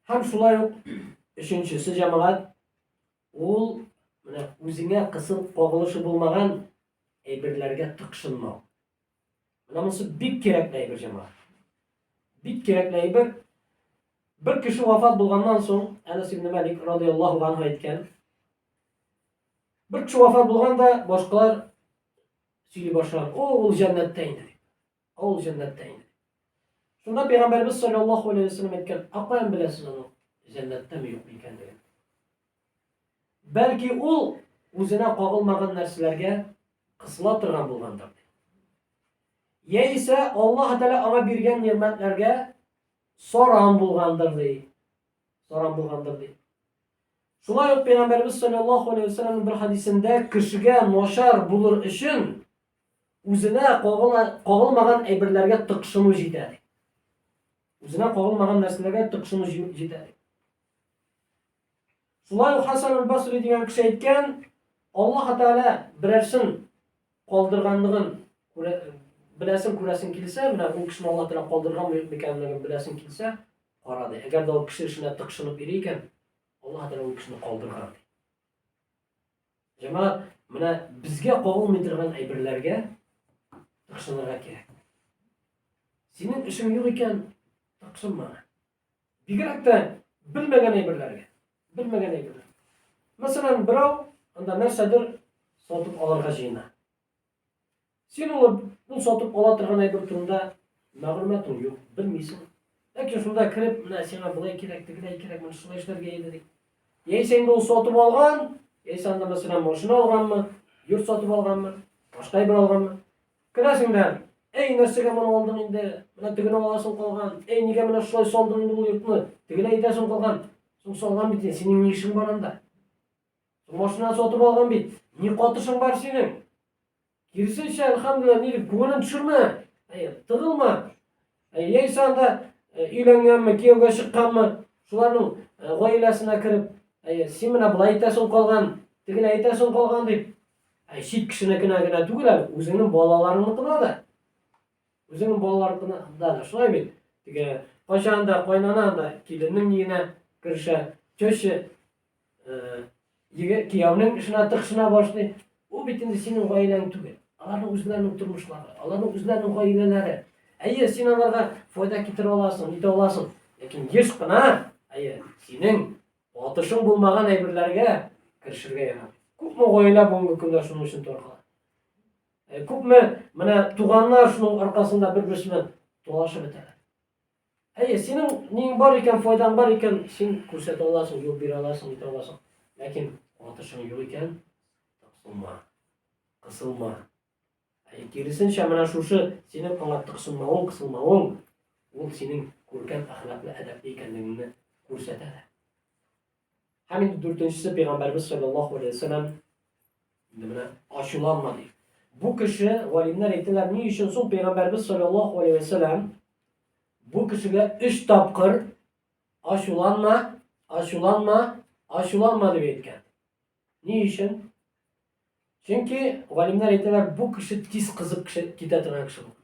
Һәм шулай ук өченчесе җәмәгать ул менә үзеңә кысып кагылышы булмаган әйберләргә тыкшынмау. Менә монысы бик кирәкле әйбер җәмәгать. Бик кирәкле әйбер. Бер кеше вафат булганнан соң, Әнәс ибн Малик радияллаһу анһу әйткән, Бер кеше вафат булган да, башкалар сөйли башлаган. О, ул җәннәттә инде дип. Ул җәннәттә инде. Шунда пәйгамбәрбез саллаллаһу алейһи ва сәлләм әйткән, "Ә каян беләсез аның җәннәттәме юкмы икәнлеген?" Бәлки ул үзенә кагылмаган нәрсәләргә кысыла торган булгандыр. Яисә Аллаһ Тәгалә аңа биргән нигъмәтләргә саран булгандыр ди. Саран булгандыр ди. Шулай ук Пәйгамбәрбез саллаллаһу алейһи ва сәлләмнең бер хадисендә кешегә начар булыр өчен үзенә кагылмаган әйберләргә тыкшыну җитә ди. Үзенә кагылмаган нәрсәләргә тыкшыну җитә ди. Шулай ук Хасан аль-Басри дигән кеше әйткән, Аллаһ Тәгалә берәрсен калдырганлыгын күрә, беләсең, күрәсең килсә, менә ул кешене Аллаһ Тәгалә калдырган микәнлеген беләсең килсә, кара ди. Әгәр дә ул кеше эшенә тыкшынып йөри икән, Аллаһ Тәгалә ул кешене калдырган ди. Җәмәгать, менә безгә кагылмый торган әйберләргә тыкшынырга кирәк. Синең эшең юк икән, тыкшынма. Бигрәк тә белмәгән әйберләргә. Белмәгән әйберләр. Мәсәлән, берәү анда нәрсәдер сатып алырга җыена. Син ул, ул сатып ала торган әйбер турында мәгълүматың юк, белмисең. Ләкин шунда кереп, менә сиңа болай кирәк, тегеләй кирәк, менә шулай эшләргә иде ди. Яисә инде ул сатып алган, яисә анда мәсәлән машина алганмы, йорт сатып алганмы, башка әйбер алганмы. Керәсең дә, әй, нәрсәгә моны алдың инде, менә тегене аласың калган, әй, нигә менә шулай салдың инде ул йортны, тегене әйтәсең калган. Соң салган бит, синең ни эшең бар анда? Соң машина сатып алган бит, ни катышың бар синең? Киресенчә, әлхәмдүлилләһ, ни дип, күңелен төшермә, әй, тыгылма. Әй, яисә анда өйләнгәнме, кияүгә чыкканмы, шуларның гаиләсенә кереп, әй, син менә болай итәсең калган, тегеләй итәсең калган дип, Ә чит кешенекенә генә түгел әле, үзеңнең балаларыңныкына да. Үзеңнең балаларыңныкына да, шулай бит. Теге кайчан да кайнана да киленнең ниенә керешә, теща егет кияүнең эшенә тыкшына башлый. Ул бит инде синең гаиләң түгел. Аларның үзләренең тормышлары, аларның үзләренең гаиләләре. Әйе, син аларга файда китерә аласың, нитә аласың. Ләкин еш кына, әйе, синең Катышың булмаган әйберләргә керешергә ярамый. Күпме гаилә бүгенге көндә шуның өчен таркала. Э, күпме менә туганнар шуның аркасында бер-берсе белән талашып бетәләр. Әйе, синең ниң бар икән, файдаң бар икән, син күрсәтә аласың, юл бирә аласың, итә аласың. Ләкин катышың юк икән, тыксынма, кысылма. Ә киресенчә, менә шушы синең аңа тыкшынмавың, кысылмавың, ул синең күркәм әхлаклы, әдәпле икәнлегеңне күрсәтә дә. Һәм инде дүртенчесе пәйгамбәрбез саллаллаһу алейһи вәсәлләм инде менә ачуланма ди. Бу кеше, галимнәр әйтәләр, ни өчен соң пәйгамбәрбез саллаллаһу алейһи вәсәлләм бу кешегә өч тапкыр ачуланма, ачуланма, ачуланма дип әйткән. Ни өчен? Чөнки галимнәр әйтәләр, бу кеше тиз кызып кеше китә торган кеше булган.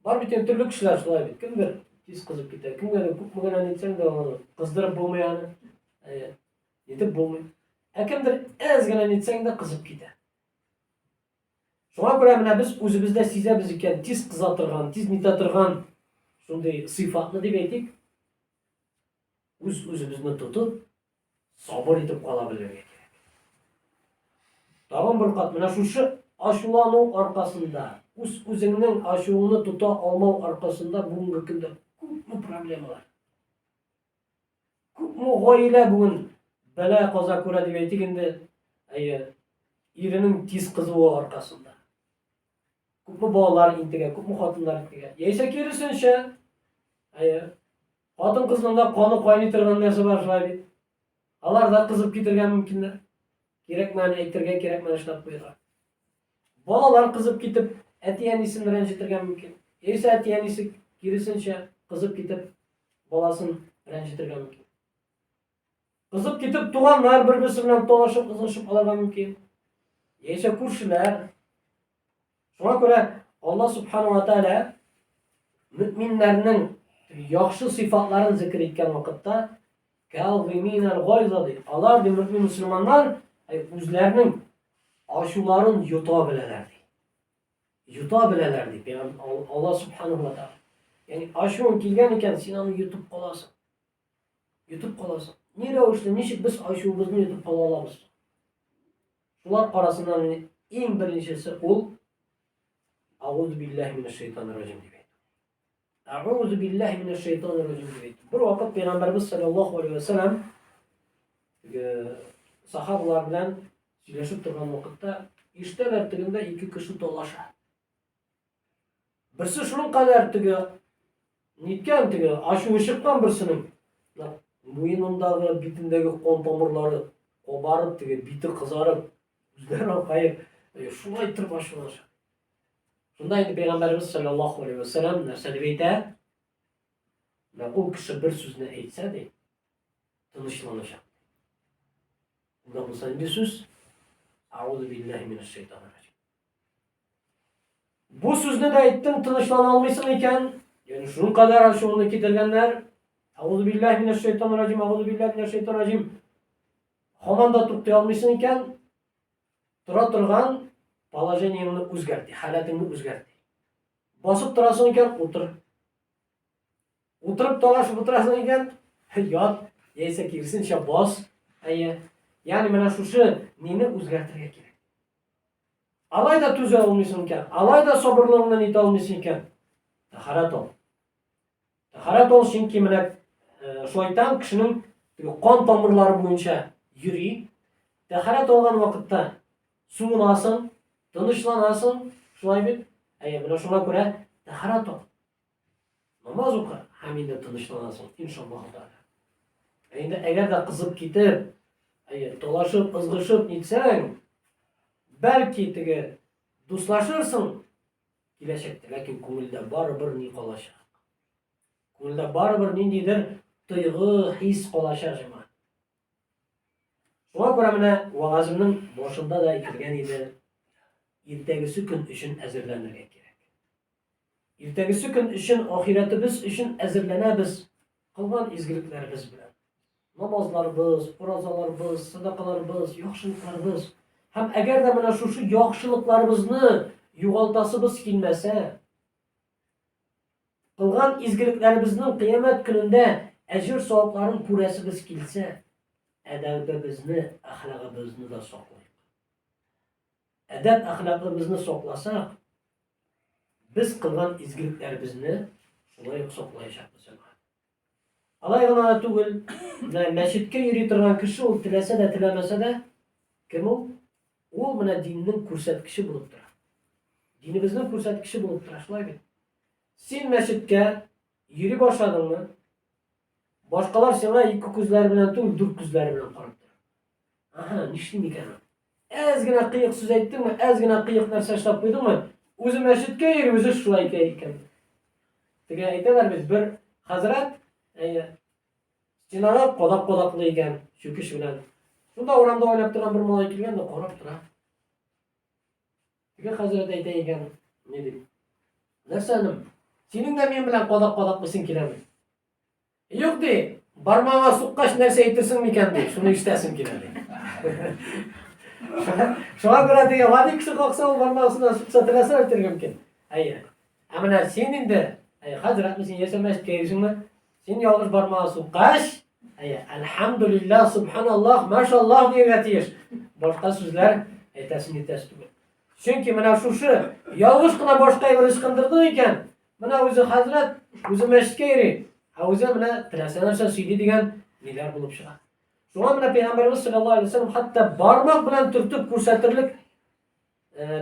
Бар бит инде төрле кешеләр шулай бит. Кемдер тиз кызып китә, кемгәдер күпме генә нитсәң дә аны кыздырып булмый аны. Әйе. Нитеп булмый. Ә кемдер әз генә нитсәң дә кызып китә. Шуңа күрә менә без үзебездә сизәбез икән, тиз кыза торган, тиз нитә торган шундый сыйфатны дип әйтик, үз-үзебезне тотып, Сабыр итеп кала белергә кирәк. Тагын бер кат менә шушы ачулану аркасында, үз-үзеңнең ачуыңны тота алмау аркасында бүгенге көндә күпме проблемалар. Күпме гаилә бүген бәла каза күрә дип әйтик инде, әйе, иренең тиз кызуы аркасында. Күпме балалар интегә, күпме хатыннар интегә. Яисә киресенчә, әйе, хатын-кызның да каны кайный торган нәрсә бар шулай бит. Алар да кызып китергә мөмкиннәр. Кирәкмәгән әйтергә, кирәкмәгән эшләп куярга. Балалар кызып китеп, әти-әнисен рәнҗетергә мөмкин. Яисә әти-әнисе киресенчә кызып китеп, баласын рәнҗетергә мөмкин. Кызып китеп туганнар бер-берсе белән талашып, ызгышып алырга мөмкин. Яисә күршеләр. Шуңа күрә Алла субхану ва тааля мөминнәрнең яхшы сыйфатларын зикр иткән вакытта калзимин аль-гайза ди. Алар ди мөмин мөселманнар үзләренең ачуларын йота беләләр ди. Йота беләләр ди Пәйгамбәр Алла субхану ва тааля. Ягъни ачуың килгән икән, син аны йотып каласың. Йотып каласың. Ни рәвешле, ничек без ачуыбызны йотып кала алабыз? Шулар арасыннан иң беренчесе ул Аузу биллаһи минәш шайтанир раҗим дип әйтү. Аузу биллаһи минәш шайтанир раҗим дип әйтү. Бер вакыт пәйгамбәрбез саллаллаһу алейһи ва саллям сахабалар белән сөйләшеп торган вакытта ишетәләр тегендә ике кеше талаша. Берсе шуның кадәр теге ниткән теге ачуы чыккан берсенең муенындагы, битендәге кан тамырлары кабарып, теге бите кызарып, күзләре акаеп, шулай торып ачулаша. Шунда инде пәйгамбәребез саллаллаһу алейһи ва саллям нәрсә дип әйтә? Менә ул кеше бер сүзне әйтсә ди, тынычланачак. Ул да булса нинди сүз? Аузу биллаһи минәш шайтанир раҗим. Бу сүзне дә әйттең, тынычлана алмыйсың икән, ягъни шуның кадәр ачуыңны китергәннәр. Аузу биллаһи минәш шайтанир раҗим, аузу биллаһи минәш шайтанир раҗим. Һаман да туктый алмыйсың икән, тора торган положениеңне үзгәрт, халәтеңне үзгәрт. Басып торасың икән, утыр. Утырып талашып утырасың икән, ят, яисә киресенчә бас. Әйе. Ягъни менә шушы мине үзгәртергә кирәк. Алай да түзә алмыйсың икән, алай да сабырлыгыңны нитә алмыйсың икән, тәһарәт ал. Тәһарәт ал, чөнки менә э, шайтан кешенең кан тамырлары буенча йөри. Тәһарәт алган вакытта суынасың, тынычланасың, шулай бит? Әйе, менә шуңа күрә тәһарәт ал. Намаз укы һәм инде тынычланасың, иншаллаһу тәгалә. Ә инде әгәр дә кызып китеп, әйе, талашып, ызгышып нитсәң, бәлки теге дуслашырсың киләчәктә, ләкин күңелдә барыбер ни калачак. Күңелдә барыбер ниндидер тойгы, хис калачак җәмәгать. Шуңа күрә менә вагазымның башында да әйтелгән иде, иртәгесе көн өчен әзерләнергә кирәк. Иртәгесе көн өчен, ахирәтебез өчен әзерләнәбез кылган изгелекләребез белән. Намазларыбыз, уразаларыбыз, садакаларыбыз, яхшылыкларыбыз. Һәм әгәр дә менә шушы яхшылыкларыбызны югалтасыбыз килмәсә, кылган изгелекләребезнең кыямәт көнендә әҗер-савапларын күрәсебез килсә, әдәбебезне, әхлагыбызны да саклыйк. Әдәп-әхлакыбызны сакласак, без кылган изгелекләребезне шулай ук саклаячакбыз, җәмәгать. Алай гына да түгел, менә мәчеткә йөри торган кеше ул теләсә дә, теләмәсә дә, кем ул? Ул менә диннең күрсәткече булып тора. Динебезнең күрсәткече булып тора, шулай бит. Син мәчеткә йөри башладыңмы? Башкалар сиңа ике күзләре белән түгел, дүрт күзләре белән карап тора. Аһа, нишли микән ул? Әз генә кыек сүз әйттеңме, әз генә кыек нәрсә эшләп куйдыңмы, үзе мәчеткә йөри, үзе шулай итә икән. Теге әйтәләр бит, бер хәзрәт, әйе, стенага кадак кадаклый икән, чүкеч белән. Шунда урамда уйнап торган бер малай килгән дә карап тора. Теге хәзрәт әйтә икән, ни дип? Нәрсә, энем, синең дә минем белән кадак кадаклыйсың киләме? Юк ди, бармагыңа суккач нәрсә әйтерсең микән ди, шуны ишетәсем килә ди. Шуңа күрә теге гади кеше какса ул бармагысына сукса теләсә әйтергә мөмкин. Әйе. Ә менә син инде, әйе, хәзрәтме син яисә мәчеткә йөрисеңме? Син ялгыш бармагыңа суккач, Әйе, әлхәмдүлилләһ, субханаллаһ, машаллаһ дияргә тиеш. Башка сүзләр әйтәсе нитәсе түгел. Чөнки менә шушы ялгыш кына башка әйбер ычкындырдың икән, менә үзе хәзрәт, үзе мәчеткә йөри, ә үзе менә теләсә нәрсә сөйли дигән ниләр булып чыга. Шуңа менә Пәйгамбәребез саллаллаһу алейһи вәсәлләм хәтта бармак белән төртеп күрсәтерлек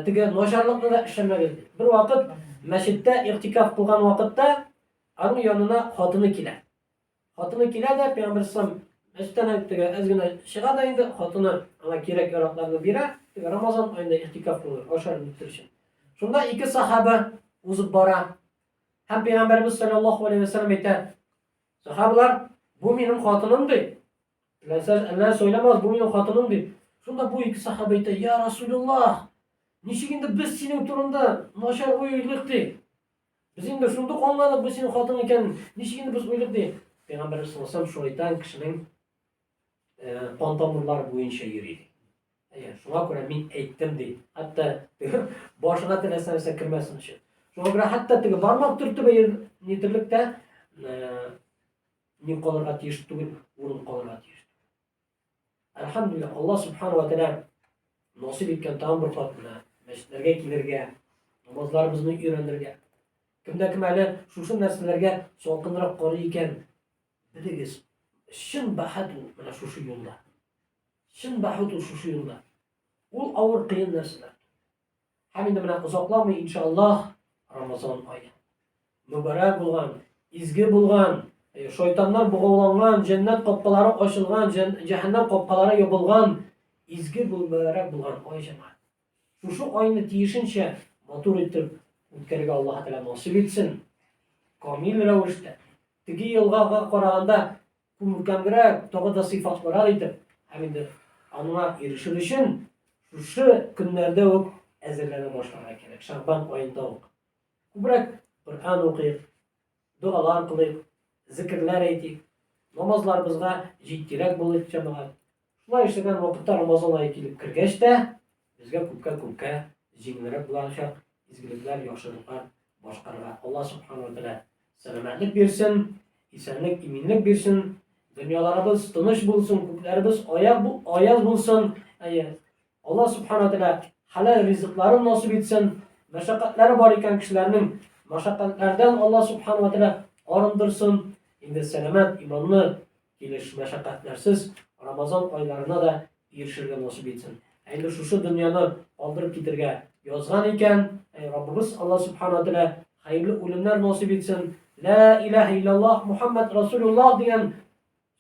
теге начарлыкны да эшләмәгез. Бер вакыт мәчеттә игътикаф кылган вакытта аның янына хатыны килә. Хатыны килә дә, Пәйгамбәр саллаллаһу мәчеттән теге әз генә чыга да инде, хатыны аңа кирәк-яракларны бирә, теге Рамазан аенда игътикаф кылыр, ашар нитер өчен. Шунда ике сахаба узып бара. Һәм Пәйгамбәребез саллаллаһу алейһи вәсәлләм әйтә: "Сахабалар, бу минем хатыным" ди. Әллә әллә сөйләмәс, бу минем хатыным ди. Шунда бу ике сахаба әйтә: "Я Расулуллаһ, ничек инде без синең турында начар уй уйлыйк ди. Без инде шундук аңладык, бу синең хатын икәнен. Ничек инде без уйлыйк ди. Пәйгамбәрбез саллаллаһу алейһи вәсәлләм шайтан кешенең кан тамырлары буенча йөри ди. Әйе, шуңа күрә мин әйттем ди. Хәтта башына теләсә нәрсә кермәсен өчен. Шуңа күрә хәтта теге бармак төртеп нитерлек тә ни калырга тиеш түгел, урын калырга тиеш. Әлхәмдүлилләһ, Аллаһ Субхану ва Тәгалә насыйп иткән тагын бер кат менә мәчетләргә килергә, намазларыбызны өйрәнергә. Кемдә кем әле шушы нәрсәләргә салкынрак карый икән, белегез, чын бәхет ул менә шушы юлда. Чын бәхет ул шушы юлда. Ул авыр кыен нәрсәләр. Һәм инде менә озакламый, иншаллаһ, Рамазан ае. Мөбарәк булган, изге булган, шайтаннар богауланган, җәннәт капкалары ачылган, җәһәннәм капкалары ябылган, изге мөбарәк булган ай җәмәгать. Шушы айны тиешенчә матур итеп үткәрергә Аллаһ Тәгалә насыйп итсен. Камил рәвештә. Теге елгага караганда күркәмрәк, тагы да сыйфатлырак итеп һәм инде аңа ирешер өчен шушы көннәрдә үк әзерләнә башларга кирәк. Шәгъбан аенда ук. Күбрәк Коръән укыйк, догалар кылыйк, зикерләр әйтик, намазларыбызга җитдирәк булыйк, җәмәгать. Шулай эшләгән вакытта Рамазан ае килеп кергәч тә, безгә күпкә-күпкә җиңелрәк булачак, изгелекләр, яхшылыклар башкарырга. Алла Субхану ва Тәгалә сәламәтлек бирсен, исәнлек, иминлек бирсен, дөньяларыбыз тыныч булсын, күкләребез аяк аяз булсын. Әйе, Алла Субхану ва Тәгалә хәләл ризыкларын насыйп итсен, мәшәкатьләре бар икән кешеләрнең, мәшәкатьләрдән Алла Субхану ва Тәгалә арындырсын. Инде сәламәт, иманлы килеш мәшәкатьләрсез Рамазан айларына да ирешергә насыйп итсен. Ә инде шушы дөньяны калдырып китергә язган икән, әй Раббыбыз Алла Субхану ва Тәгалә хәерле үлемнәр насыйп итсен. Ла илаһа илляллаһ Мухаммад Расулуллаһ дигән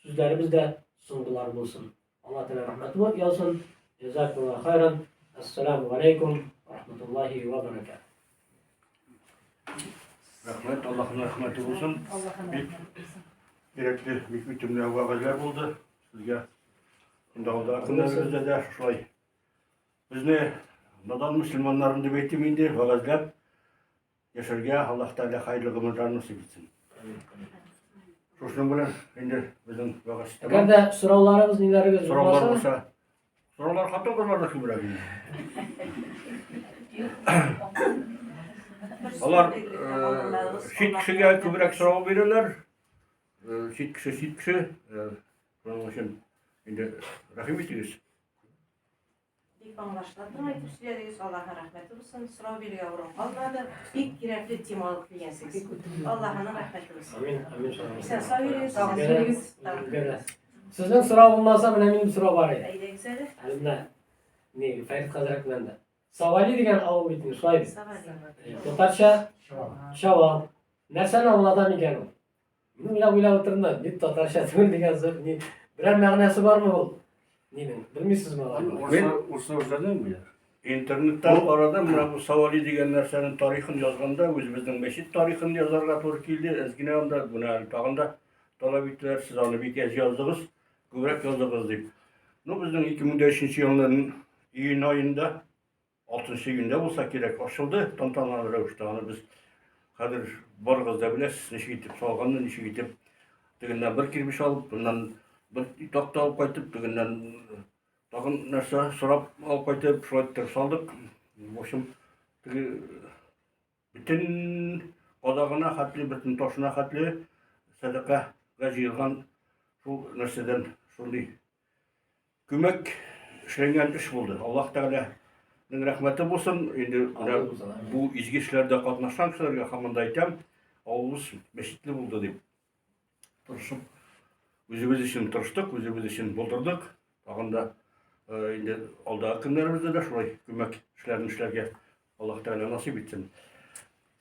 сүзләребез дә соңгылар булсын. Алла Тәгалә рәхмәте яусын. Җазакуллаһу хайран. Ассаламу алейкум ва рахматуллахи ва баракатуһ. Рәхмәт, Аллаһның рәхмәте булсын. Бик кирәкле, бик үтемле вәгазьләр булды сезгә. Инде алда көннәребездә дә шулай. Безне надан мөселманнарын дип әйтим инде, вәгазьләп яшәргә Аллаһ Тәгалә хәерле гомерләр насыйп итсен. Шушының белән инде безнең вәгазь тәмам. Әгәр дә сорауларыгыз, ниләрегез сораулар булса, сораулар хатын-кызларда күбрәк инде. Алар чит кешегә күбрәк сорау бирәләр. Чит кеше, чит кеше. Шуның өчен инде рәхим итегез. Бик аңлашыла торган итеп сөйләдегез. Аллаһның рәхмәте булсын. Сорау бирергә урын калмады. Бик кирәкле тема алып килгәнсез. Аллаһның рәхмәте булсын. Амин, амин. Исән сау йөрегез. Сау Сезнең сорау булмаса, менә минем сорау бар иде. Әйдәгез әле. Әле менә ни, Фәрит хәзрәт белән дә. Савали дигән авыл бит инде, шулай бит? Савали. Татарча Чавал. Нәрсәне аңлата микән ул? Мин уйлап уйлап утырдым да, бит татарча түгел дигән сүз, ни, берәр мәгънәсе бармы ул? Нинең, белмисезме аларны? Мин Урысча үзләренең я? Интернеттан карадым, менә бу Савали дигән нәрсәнең тарихын язганда, үзебезнең мәчет тарихын язарга туры килде. Әз генә анда, менә әле тагын да таләп иттеләр, сез аны бик әз яздыгыз, күбрәк языгыз дип. Ну, безнең 2003 елның июнь аенда 6 июньдә булса кирәк, ачылды тантаналы рәвештә. Аны без хәзер барыгыз да беләсез, ничек итеп салганны, ничек итеп тегеннән бер кирпеч алып, bundan бер такта алып кайтып, тегеннән тагын нәрсә сорап алып кайтып, шулай итеп салдык. В общем, теге бөтен кадагына хәтле, бөтен ташына хәтле сәдакага җыелган. Шул нәрсәдән шундый күмәк эшләнгән эш булды. Аллаһ Тәгаләнең рәхмәте булсын. Инде менә бу изге эшләрдә катнашкан кешеләргә һаман да әйтәм, авылыбыз мәчетле булды дип. Тырышып, үзебез өчен тырыштык, үзебез өчен булдырдык. Тагын да э, инде алдагы көннәребездә дә шулай күмәк эшләрне эшләргә Аллаһ Тәгалә насыйп итсен.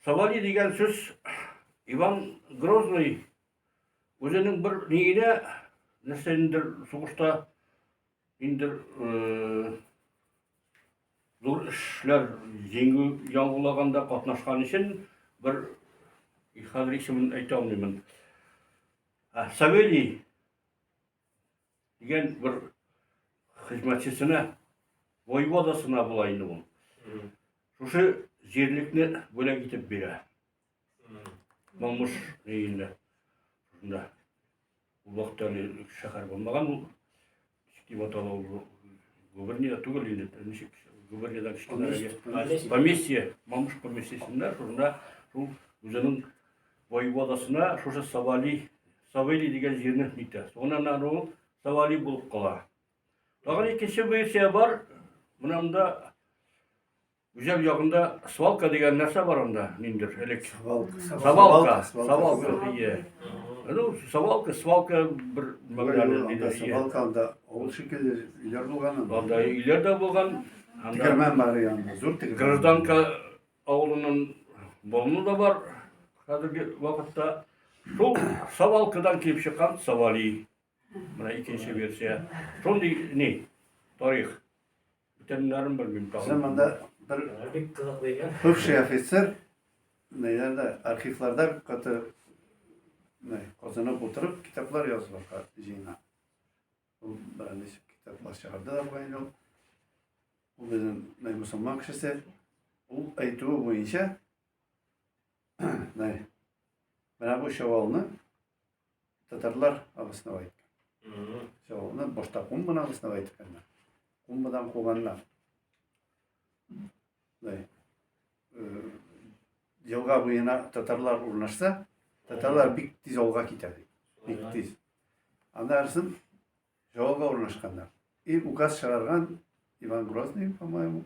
Савали дигән сүз Иван Грозный Үзенең бер ниенә нәрсәндер сугышта инде э, зур эшләр җиңү яулаганда катнашкан өчен бер хәзер исемен әйтә алмыймын. Савелий дигән бер хезмәтчесенә, воеводасына була инде ул. Шушы җирлекне бүләк итеп бирә. Мамыш өендә. Шунда. Ул вакытта әле шәһәр булмаган ул. Ничек дип атала ул? Губерния түгел инде. Ничек губерниядән кечкенәрәге. Поместье, Мамыш поместьесендә шунда шул үзенең воеводасына шушы Савали, Савелий дигән җирне нитә. Соңыннан ул Савали булып кала. Тагын икенче версия бар. Менә монда Гүзәл ягында свалка дигән нәрсә бар анда, ниндер элек. Свалка. Савалка, савалка, ие. Ну, савалка, свалка бер мәгънәле диде. Свалка анда авыл шикелле өйләр булган анда. Анда өйләр дә булган. Анда тегермән бар янында, зур тегермән. Гражданка авылының болыны да бар хәзерге вакытта. Шул Савалкадан килеп чыккан Савали. Менә икенче версия. Шундый ни тарих. Бүтәннәрен белмим тагын. Безнең монда бер бик кызыклы икән. Бывший офицер ниләрдә архивларда бик каты ни казынып утырып китаплар язылырга җыена. Ул берничә китаплар чыгарды да бугай инде ул. Ул безнең ни мөселман кешесе. Ул әйтүе буенча ни менә бу чавалны татарлар обосновать иткән. Чавалны башта Кумбаны обосновать иткәннәр. Кумбадан куганнар. Ни елга буена татарлар урнашса, татарлар бик тиз алга китә ди. Бик тиз. Аннан Чавалга урнашканнар. И указ чыгарган Иван Грозный, по-моему,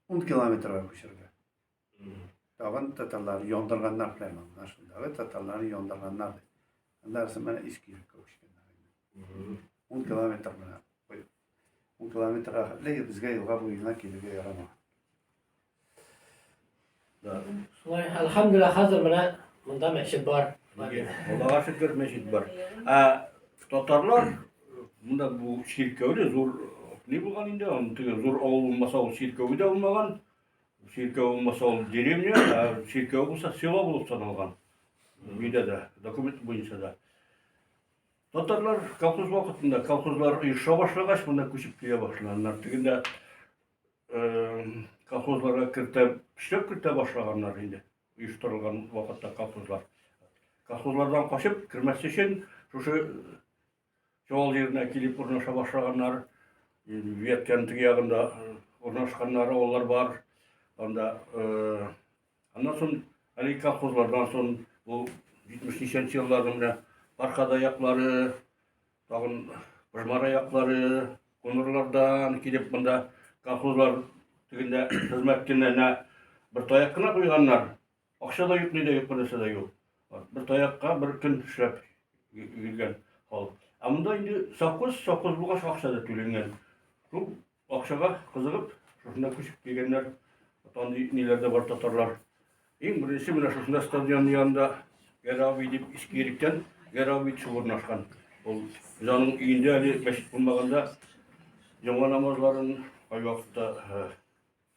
10 километрга күчергә. Тагын татарлар яндырганнар прямо. Менә шундагы татарларны яндырганнар ди. Аннан соң менә Иске Йөреккә күчкәннәр. 10 километр менә. 10 километрга хәтле безгә елга буена килергә ярамаган. Да. Шулай, әлхәмдүлилләһ, хәзер менә монда мәчет бар. Аллага шөкер, мәчет бар. Ә татарлар монда бу чиркәүле зур ни булган инде, аны теге зур авыл булмаса ул чиркәү дә булмаган. Чиркәү булмаса ул деревня, ә чиркәү булса село булып саналган. Нидә дә, документ буенча да. Татарлар колхоз вакытында колхозлар оеша башлагач, монда күчеп килә башлаганнар. Тегендә колхозларга кертә, эшләп кертә башлаганнар инде. Оештырылган вакытта колхозлар. Колхозлардан качып кермәс өчен шушы Чуал җиренә килеп урнаша башлаганнар. Вияткән теге ягында урнашканнар авыллар бар. Анда аннан соң әлеге колхозлардан соң бу 70 ничәнче елларның менә Бархада яклары, тагын Пыжмара яклары, Кунырлардан килеп монда колхозлар тегендә хезмәт көненә бер таяк кына куйганнар. Акча да юк, ни дә юк, бер нәрсә дә юк. Бер таякка бер көн эшләп йөргән халык. Ә монда инде совхоз, совхоз булгач акча да түләнгән. Шул акчага кызыгып, шушында күчеп килгәннәр. Андый ниләр дә бар татарлар. Иң беренче менә шушында стадион янында Гәрави дип Иске Иректән Гәрави төшеп урнашкан. Ул без аның өендә әле мәчет булмаганда җомга намазларын кайвакытта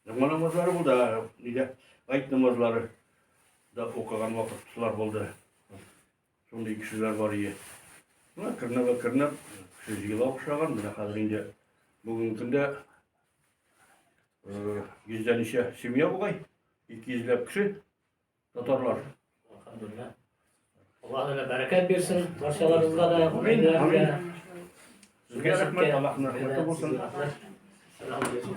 Җомга намазлары булды, нидә гает намазлары да укыган вакытлар булды. Шундый кешеләр бар иде. Менә кернәп кернәп кеше җыела башлаган. Менә хәзер инде бүгенге көндә йөздән ничә семья бугай, 200 ләп кеше татарлар. Әлхәмдүлилләһ. Аллаһ Тәгалә бәрәкәт бирсен барчаларыбызга да. Амин, амин. Сезгә рәхмәт, Аллаһның рәхмәте булсын. Сәлам алейкум.